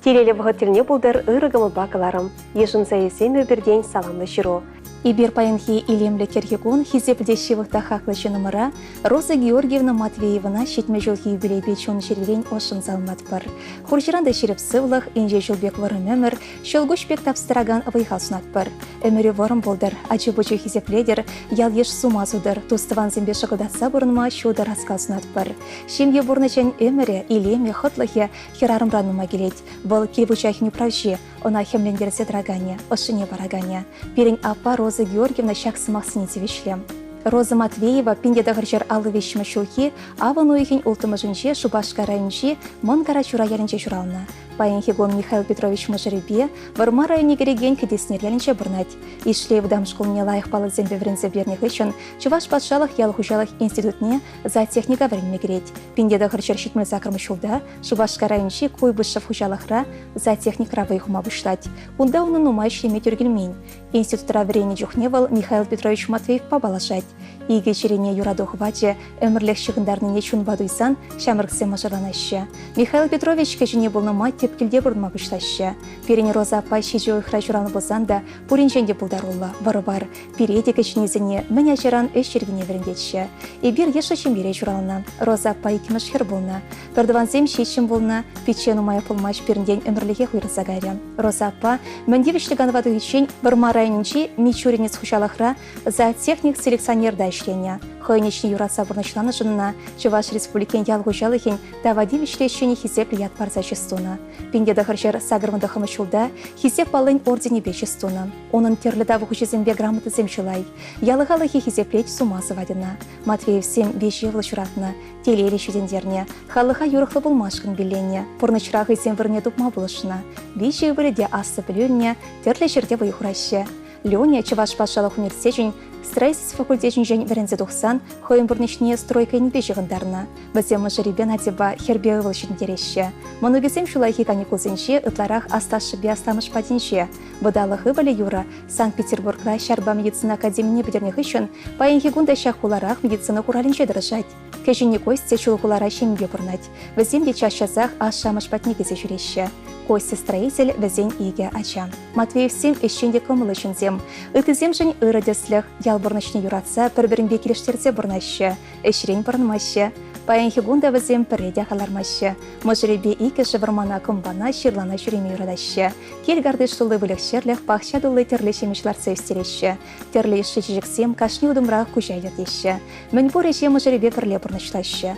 Телейлӗ вӑхӑт тӗлне пултӑр ырӑ кӑмӑлпа кӑларӑм. Йышӑнса илсем эпиртен саламлӑ ҫыру. Эпир паянхи илемлӗ кӗрхи кун хисеплӗ те ҫывӑх та хаклӑ ҫыннӑмӑра Роза Георгиевна Матвеевӑна 70 ҫулхи юбилейпе чун-чӗререн ӑшшӑн саламлатпӑр. Хурҫӑран та ҫирӗп сывлӑх, инҫе ҫул пек вӑрӑм ӗмӗр, ҫӑлкуҫ пек тапса тӑракан вӑй-хал сунатпӑр. Ӗмӗрӳ вӑрӑм пултӑр, ачу-пӑчу хисеплетӗр, ял-йыш сума сутӑр, тус-тӑвансемпе шӑкӑлтатса пурӑнма ҫутӑ раскал сунатпӑр. Ҫемье пурнӑҫӗн ӗмӗрӗ, илемӗ, хӑтлӑхӗ хӗрарӑмран нумай килет. Вӑл кил вучахӗн управҫи, ӑна хӗмлентерсе тӑраканӗ, ӑшшине параканӗ. Пирӗн аппа Роза Георгиевна ҫак сӑмахсене тивӗҫлӗ. Роза Матвеева 1953 ҫулхи авӑн уйӑхӗн улттӑмӗшӗнче Шупашкар районӗнчи Мӑн Карачура ялӗнче ҫуралнӑ. Паянхи кун Михаил Петрович мӑшӑрӗпе Вӑрмар районне кӗрекен Кӗтеснер ялӗнче пурӑнать. Ишлей вӑтам шкулне лайӑх паллӑсемпе вӗренсе пӗтернӗ хыҫҫӑн Чӑваш патшалӑх ял хуҫалӑх институтне зоотехника вӗренме кӗрет. 1978 ҫулта Шупашкар районӗнчи Куйбышев хуҫалӑхра зоотехникра вӑй хума пуҫлать. Кунта унӑн нумай ӗҫлеме тӳр килмен. Институтра вӗреннӗ чухне вӑл Михаил Петрович Матвеевпа паллашать. Икӗ чӗрене юрату хӑвачӗ ӗмӗрлӗх ҫыхӑнтарнине чунпа туйсан ҫамрӑксем мӑшӑрланаҫҫӗ. Михаил Петрович кӗҫӗне пулнӑ май тӗп килте пурӑнма пуҫлаҫҫӗ. Пирӗн Роза аппа ҫичӗ уйӑхра ҫуралнӑ пулсан та пуринчен те пултаруллӑ, вӑр-вар. Пире те кӗҫӗннисене мӗн ачаран ӗҫ йӗркине вӗрентетчӗ. Эпир йышлӑ ҫемьере ҫуралнӑ. Роза аппа иккӗмӗш хӗр пулнӑ. Пӗртӑвансем ҫиччӗн пулнӑ. Пичче нумаях пулмасть пирӗнтен ӗмӗрлӗхех уйрӑлса кайрӗ. Роза аппа мӗн тивӗҫлӗ канӑва тухиччен Вӑрмар районӗнчи Мичуринец хуҫалӑхра зоотехник-селекционерта ӗҫленӗ. Хӑйӗн ӗҫне юратса пурнӑҫланӑшӑн ӑна Чӑваш Республикин ял хуҫалӑхӗн тава тивӗҫлӗ ӗҫченӗ хисеплӗ ят парса чыс тунӑ. 1989 ҫулта Хисеп паллин орденӗпе чыс тунӑ. Унӑн тӗрлӗ тав хучӗсемпе грамотӑсем чылай. Ял халӑхӗ хисеплет, сума сӑвать ӑна. Матвеевсем виҫ ывӑл ҫуратнӑ, телейлӗ ҫитӗнтернӗ, халӑха юрӑхлӑ пулмашкӑн пилленнӗ, пурнӑҫра хӑйсен вырӑнне тупма пулӑшнӑ. Виҫӗ ывӑлӗ те аслӑ пӗлӳ илнӗ, тӗрлӗ ҫӗрте вӑй хураҫҫӗ. Леня Чӑваш патшалӑх университечӗн строительство факультечӗнчен вӗренсе тухсан хӑйӗн пурнӑҫне стройка енӗпе ҫыхӑнтарнӑ. Вӗсем мӑшӑрӗпе Надьӑпа хӗрпе ывӑл ҫитӗнтереҫҫӗ. Мӑнукӗсем ҫуллахи каникулсенче ытларах аслашшӗпе асламӑш патӗнче. Вӑталӑх ывӑлӗ Юра Санкт-Петербургра ҫарпа медицина академине пӗтернӗ хыҫҫӑн паянхи кун та ҫак хуларах медицина хуралӗнче тӑрӑшать. Кӗҫӗнни Костя Чулхулара ҫемьепе пурӑнать. Вӗсем те час-часах ашшӗ-амӑш патне килсе ҫӳреҫҫӗ. Костя строитель, вӗсен икӗ ача. Матвеевсем ӗҫчен те кӑмӑллӑ ҫынсем. Ыттисемшӗн ырӑ тӗслӗх, ял пурнӑҫне юратса пӗр-пӗринпе килӗштерсе пурӑнаҫҫӗ, ӗҫрен пӑрӑнмаҫҫӗ. Паянхи кун та вӗсем пӗрре те лармаҫҫӗ. Мӑшӑрӗпе иккӗшӗ вӑрмана кӑмпана, ҫырлана ҫӳреме юратаҫҫӗ. Кил картиш тулли выльӑх-чӗрлӗх, пахча тулли тӗрлӗ ҫимӗҫ лартса ӳстереҫҫӗ. Тӗрлӗ йышши чечексем кашни утӑмрах куҫа илӗртеҫҫӗ. Мӗнпур ӗҫе мӑшӑрӗпе пӗрле пурнӑҫлаҫҫӗ.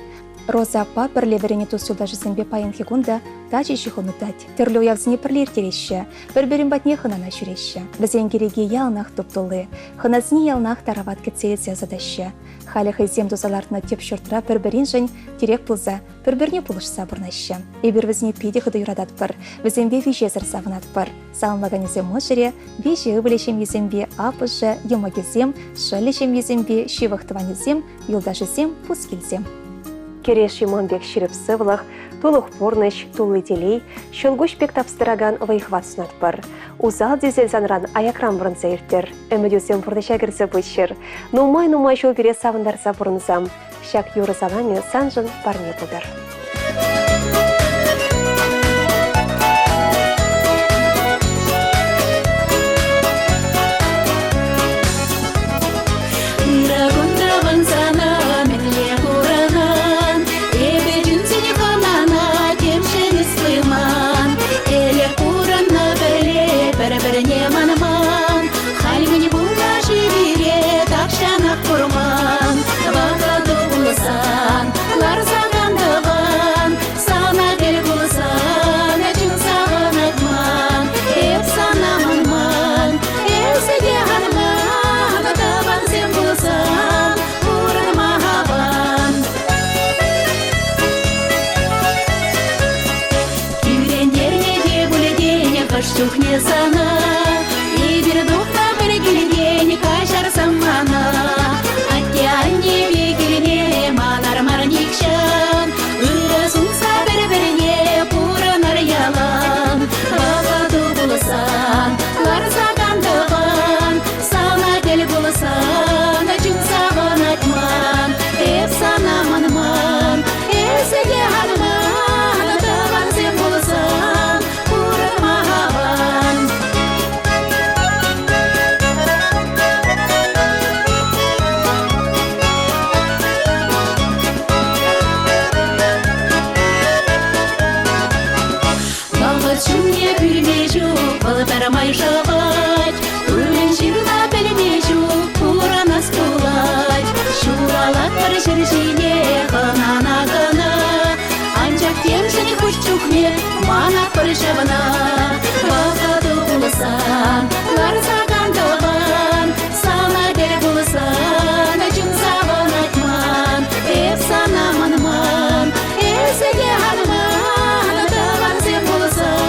Роза аппа пӗрле вӗреннӗ тус-юлташӗсемпе паянхи кун та тачӑ ҫыхӑну тытать. Тӗрлӗ уявсене пӗрле ирттереҫҫӗ, пӗр-пӗрин патне хӑнана ҫӳреҫҫӗ. Вӗсен кӗреки яланах туп-тулли. Хӑнасене яланах тарават кӗтсе илсе ӑсатаҫҫӗ. Халӗ хӑйсем туса лартнӑ тӗп ҫуртра пӗр-пӗриншӗн тӗрек пулса, пӗр-пӗрне пулӑшса пурӑнаҫҫӗ. Эпир вӗсене питӗ хытӑ юрататпӑр, вӗсемпе виҫесӗр савӑнатпӑр. Саламлаканӗсем мӑшӑрӗ, виҫӗ ывӑлӗ ҫемйисемпе аппӑшӗ, йӑмӑкӗсем, шӑллӗ ҫемйисемпе ҫывӑх тӑванӗсем, юлташӗсем, пускилсем. Кӗреш юман пек ҫирӗп сывлӑх, тулӑх пурнӑҫ, тулли телей, ҫӑлкуҫ пек тапса тӑракан вӑй-хӑват сунатпӑр. Усал тесен санран аякран пурӑнса ирттер, ӗмӗтӳсем пурнӑҫа кӗрсе пыччӑр. Нумай-нумай ҫул пире савӑнтарса пурӑнсам. Ҫак юрӑ саламӗ саншӑн парне пултӑр. Ырӑ сана мӗнле курӑнан, Эпӗ чунсен хӑнана темшӗн эс пыман. Ӗлӗк пурӑннӑ пӗрле пӗр-пӗрне манман. Халь мӗн пулнӑ-ши пире тахҫанах курман. Вӑхӑту пулсан, ларса кантӑван, Сана тӗл пулсан, чун савӑнать ман. Эп сана манман, эсӗ те ан ман, Тӑвансем пулсан, пурӑнма аван. Кӳрентернӗ те пуль тенӗ хӑш чухне сана, Эпир тухнӑ пӗр килтен каҫарсам мана. Атте-аннепе килне манар мар нихҫан, Ырӑ сунса пӗр-пӗрне пурӑнар ялан. Вӑхӑту пулсан, ларса кантӑван, Сана тӗл пулсан, чун савӑнать ман. Эп сана манман, эсӗ те ан ман, Тӑвансем пулсан, пурӑнма аван. Вӑхӑт ҫумне пӳрме ҫук, вӑл пӗрмай шӑвать. Ырӑ ҫырла пӗлме ҫук, пурӑнас пулать. Ҫуралатпӑр ҫӗр ҫине хӑнана кӑна. Анчах темшӗн хӑш чухне манатпӑр ҫавна. Вӑхӑту пулсан, ларса кантӑван, сана тӗл пулсан, чун савӑнать ман. Эп сана манман, эсӗ те ан ман, тӑвансем пулсан.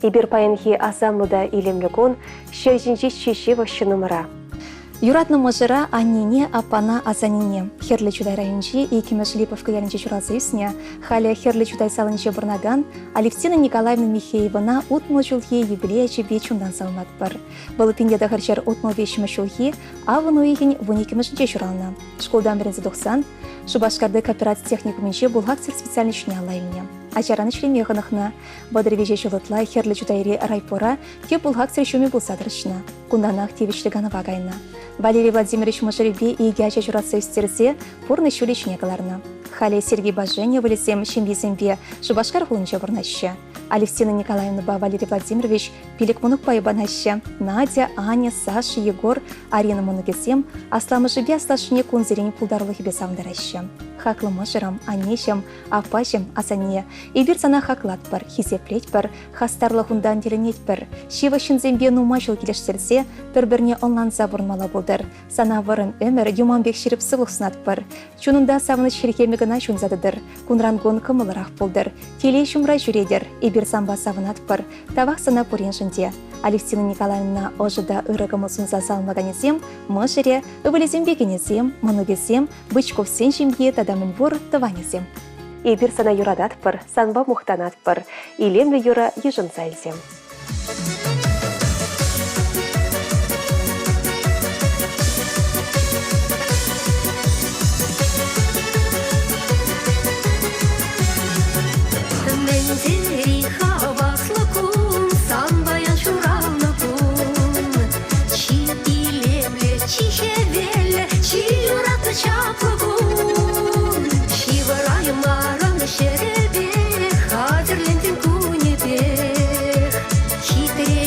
Эпир паянхи асамлӑ та илемлӗ кун ҫӗр ҫинчи чи ҫывӑх ҫыннӑмӑра. Юратнӑ мӑшӑра аннене, аппана, асаннене. Хӗрлӗ Чутай районӗнчи иккӗмӗш Липовка ялӗнче ҫуралса ӳснӗ, халӗ Хӗрлӗ Чутай салинче пурӑнакан Алевтина Николаевна Михеевӑна 60 ҫулхи юбилей ячӗпе чунтан саламлатпӑр. Вӑл 1963 ҫулхи авӑн уйӑхӗн 12-мӗшӗнче ҫуралнӑ. Шкултан вӗренсе тухсан Шупашкарти коопераци техникумӗнче бухгалтер специальноҫне алла илнӗ. Ачаран ӗҫлеме хӑнӑхнӑ. 33 ҫул ытла Хӗрлӗ Чутайри райпора тӗп бухгалтер ҫумӗ пулса тӑрӑшнӑ. Кунтанах тивӗҫлӗ канӑва кайнӑ. Валерий Владимирович мӑшӑрӗпе икӗ ача ҫуратса ӳстерсе пурнӑҫ ҫулӗ ҫине кӑларнӑ. Халӗ Сергейпа Женя ывӑлӗсем ҫемйисемпе Шупашкар хулинче пурӑнаҫҫӗ. Алевтина Николаевнӑпа Валерий Владимирович пилӗк мӑнукпа йӑпанаҫҫӗ. Надя, Аня, Саша, Егор, Арина мӑнукӗсем асламӑшӗпе аслашшӗне кунсерен пултарулӑхӗпе савӑнтараҫҫӗ. Хаклӑ мӑшӑрӑм, аннеҫӗм, аппаҫӑм, асанне, эпир сана хаклатпӑр, хисеплетпӗр, хастарлӑхунтан тӗлӗнетпӗр. Ҫывӑх ҫынсемпе нумай ҫул килӗштерсе, пӗр-пӗрне ӑнланса пурӑнмалла пултӑр. Сана вӑрӑм ӗмӗр, юман пек ҫирӗп сывлӑх сунатпӑр. Чунунта савӑнӑҫ хӗлхемӗ кӑна ҫунса тӑтӑр. Кунран-кун кӑмӑллӑрах пултӑр. Телей ҫумра ҫӳретӗр. Эпир санпа савӑнатпӑр. Тавах сана пуриншӗн те. Алевтина Николаевна ӑшӑ та ырӑ кӑмӑл сунса саламлаканӗсем, мӑшӑрӗ, ывӑлӗсемпе кинӗсем, мӑнукӗсем, Бычковсен ҫемйи тата мӗнпур тӑванӗсем. Эпир сана юрататпӑр, санпа мухтанатпӑр. Илемлӗ юрӑ йышӑнса илсем. Мӗн тери хаваслӑ кун, сан паян ҫуралнӑ кун. Чи илемлӗ, чи хӗвеллӗ, чи юратнӑ чаплӑ кун. Ҫывӑраймарӑн ҫӗрӗпех, хатӗрлентӗн кунӗпех. Хитре.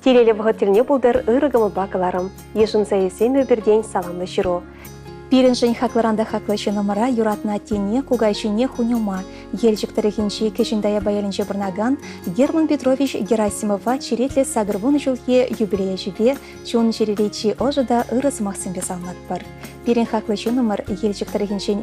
Телейлӗ вӑхӑт тӗлне пултӑр ырӑ кӑмӑлпа кӑларӑм. Йышӑнса илсем эпиртен саламлӑ ҫыру. Пирӗншӗн хаклӑран та хаклӑ ҫыннӑмӑра юратнӑ аттене, кукаҫине, хуньӑма, Елчӗк тӑрӑхӗнчи Кӗҫӗн Таяпа ялӗнче пурӑнакан Герман Петрович Герасимова черетлӗ 80 ҫулхи юбилей ячӗпе чун-чӗрери чи ӑшӑ та ырӑ сӑмахсемпе саламлатпӑр. Пирӗн хаклӑ ҫыннӑмӑр Елчӗк тӑрӑхӗнчен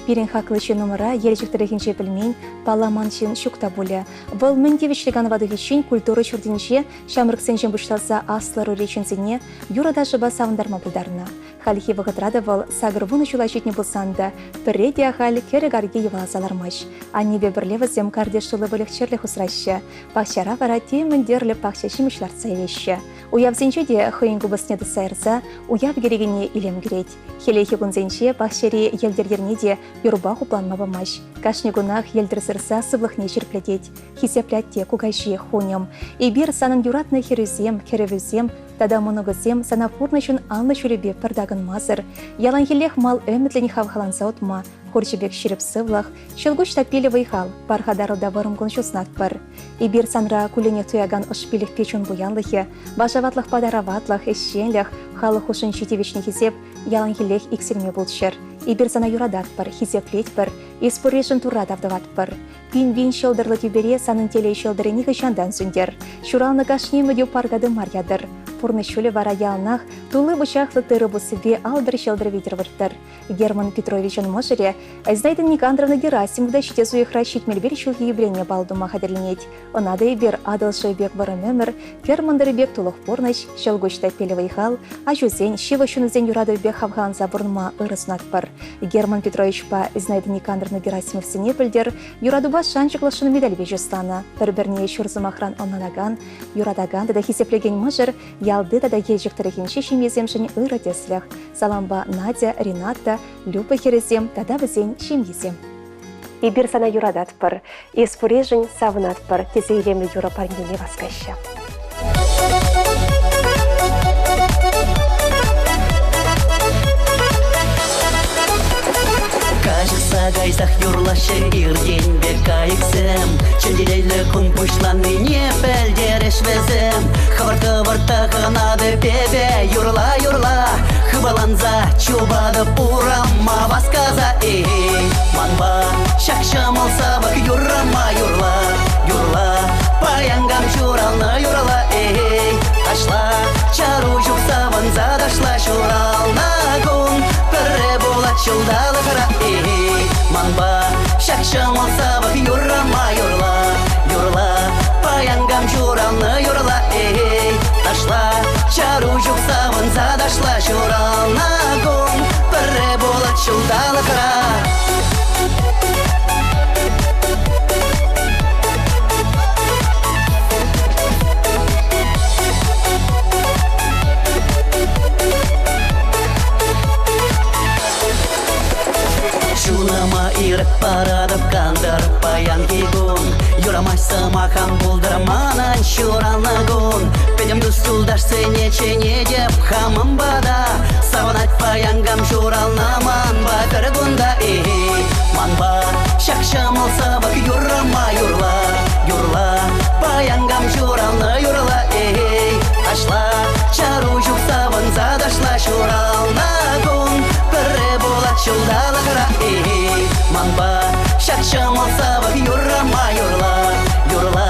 Пирӗн хаклӑ ҫыннӑмӑра Елчӗк тӑрӑхӗнче пӗлмен, палламан ҫын ҫук та пулӗ. Вӑл мӗн тивӗҫлӗ канӑва тухиччен культура ҫуртӗнче ҫамрӑксенчен пуҫласа аслӑ ӑрури ҫынсене юрӑ-ташӑпа савӑнтарма пултарнӑ. Хальхи вӑхӑтра та вӑл 80 ҫула ҫитнӗ пулсан та пӗрре те ахаль кӗрӗк арки йӑваласа лармасть. Аннепе пӗрле вӗсем картиш тулли выльӑх-чӗрлӗх усраҫҫӗ. Пахчара вара темӗн тӗрлӗ пахча ҫимӗҫ лартса илеҫҫӗ. Уявсенче те хӑйӗн купӑсне тытса ярса уяв кӗрекене илем кӳрет. Хӗллехи кунсенче пахчари йӗлтӗр йӗрне те юрпа хупланма памасть. Кашни кунах йӗлтӗр сырса сывлӑхне ҫирӗплетет. Хисеплӗ атте, кукаҫи, хуньӑм. Эпир санӑн юратнӑ хӗрӳсем, кӗрӗвӳсем тата мӑнукусем сана пурнӑҫӑн анлӑ ҫулӗпе пӗр такӑнмасӑр, яланхиллех мал ӗмӗтлӗн хавхаланса утма, хурҫӑ пек ҫирӗп сывлӑх, ҫӑлкуҫ таппиллӗ вӑй-хал, пархатарлӑ та вӑрӑм кун-ҫул сунатпӑр. Эпир санра кулленех туякан ӑшпиллӗхпе чун пуянлӑхӗ, вашаватлӑхпа тараватлӑх, ӗҫченлӗх, халӑх хушшинчи тивӗҫнӗ хисеп яланхиллех иксӗлми пулччӑр. Эпир сана юрататпӑр, хисеплетпӗр, эс пурришӗн Турра тав тӑватпӑр. Пин-пин ҫӑлтӑрлӑ тӳпере санӑн телей ҫӑлтӑрӗ нихӑҫан та ан сӳнтер. Ҫуралнӑ кашни ӗмӗтӳ парка тымар ятӑр. Пурнӑҫ ҫулӗ вара яланах тулли вучахлӑ тырӑ пуссипе алтӑр ҫӑлтӑр витӗр вырттӑр. Герман Петровичӑн мӑшӑрӗ Зинаида Никандровна Герасимова та ҫитес уйӑхра 71 ҫулхи юбилейне паллӑ тума хатӗрленет. Ӑна та эпир Атӑл шывӗ пек вӑрӑм ӗмӗр, кӗр мӑнтӑрӗ пек тулӑх пурнӑҫ, ҫӑлкуҫ таппиллӗ вӑй-хал, аҫусен, ҫывӑх ҫыннисен юратӑвӗпе хавхаланса пурӑнма ырӑ сунатпӑр. Герман Петровичпа Зинаида Никандровна Герасимовсене пӗлтӗр юратупа шанчӑклӑхшӑн медальпе чысланӑ. Пӗр-пӗрне ҫур сӑмахран ӑнланакан, юратакан тата хисеплекен мӑшӑр ялти тата Елчӗк тӑрӑхӗнчи ҫемьесемшӗн ырӑ тӗслӗх. Салампа Надя, Рената, Люба хӗрӗсем тата вӗсен ҫемйисем. Эпир сана юрататпӑр, эс пуришӗн савӑнатпӑр, тесе илемлӗ юрӑ парнене васкаҫҫӗ. Каҫӑхса кайсах юрлаҫҫӗ иртенпе кайӑксем. Чӗнтеллӗ кун пуҫланнине пӗлтерӗҫ вӗсем. Хӑвӑрт-хӑвӑрт тӑхӑнатӑп эпӗ, юрла-юрла. Хыпаланса чупатӑп урама васкаса. Эй, манпа ҫак ҫӑмӑл савӑк юррӑма юрла, юрла. Паян кам ҫуралнӑ юрла, эй, ташла. Чару ҫук савӑнса ташла ҫуралнӑ кун. Пӗрре пулать ҫулталӑкра, эй, манпа ҫак ҫӑмӑл савӑк юррӑма юрла, юрла. Паян кам ҫуралнӑ юрла, эй, ташла. Чару ҫук савӑнса ташла ҫуралнӑ кун. Пӗрре пулать ҫулталӑкра. Чунӑма ирӗк паратӑп кантӑр паянхи кун. Юрамасть сӑмах ан пултӑр манӑн ҫуралнӑ кун. Пӗтӗм тус-юлташсене чӗнетӗп хамӑн пата. Савӑнать паян кам ҫуралнӑ манпа пӗр кунта. Эй, манпа ҫак ҫӑмӑл савӑк юррӑма юрла, юрла. Паян кам ҫуралнӑ юрла, эй, ташла. Чару ҫук савӑнса ташла ҫуралнӑ кун. Пӗрре пулать ҫулталӑкра, эй, манпа ҫак ҫӑмӑл савӑк юррӑма юрла, юрла.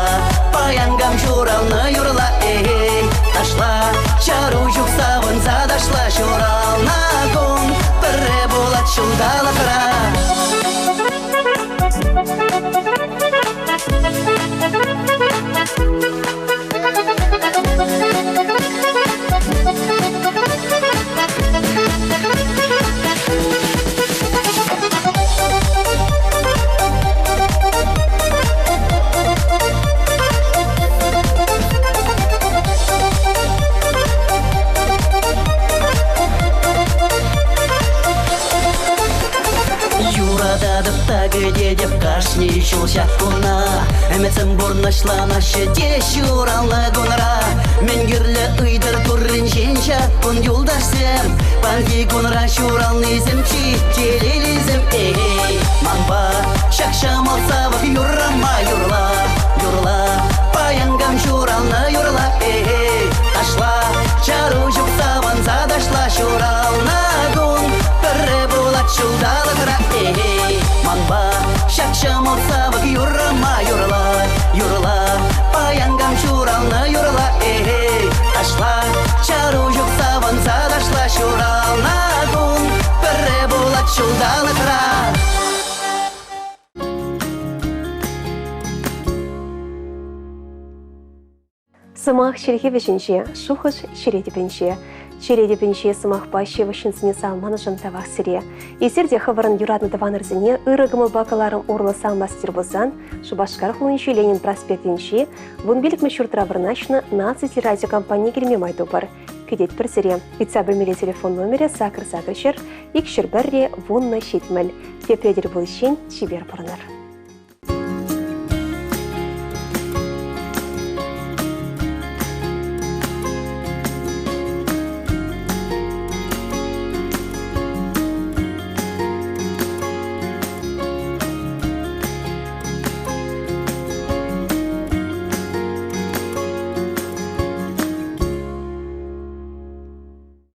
Паян кам ҫуралнӑ юрла, эй, ташла. Чару ҫук савӑнса ташла ҫуралнӑ кун. Пӗрре пулать ҫулталӑкра. Юрататӑп та кӗтетӗп кашни ҫул ҫак куна. Ӗмӗтсем пурнӑҫланаҫҫӗ те ҫуралнӑ кунра. Мӗн кирлӗ ыйтӑр турринчен ҫак кун юлташсем. Панхи кунра ҫуралнисем чи телейлисем. Эй, манпа ҫак ҫӑмӑл савӑк юррӑма юрла, юрла. Паян кам ҫуралнӑ юрла, эй, Ҫуралнӑ кун пӗрре пулать ҫулталӑкра. Эй, манпа ҫак ҫӑмӑл савӑк юррӑма юрла, юрла. Паян кам ҫуралнӑ юрла, эй, ташла. Чару ҫук савӑнса ташла. Ҫуралнӑ кун пӗрре пулать ҫулталӑкра. Сӑмах чӗлхе вӗҫӗнче, шухӑш чӗре тӗпӗнче. Чӗре тӗпӗнче сӑмахпа ҫывӑх ҫынсене саламланӑшӑн тавах сире. Эсир те хӑвӑрӑн юратнӑ тӑванӑрсене ырӑ кӑмӑлпа кӑларӑм урлӑ саламлас тир пулсан Шупашкар хулинчи Ленин проспектӗнчи 15-мӗш ҫуртра вырнаҫнӑ Наци телерадиокомпанине килме май тупӑр. Кӗтетпӗр сире. Ыйтса пӗлмелли телефон номерӗ сакӑр сакӑр ҫӗр, икҫӗр пӗрре, вуннӑ ҫитмӗл. Тепре тӗл пуличчен чипер пурӑнӑр.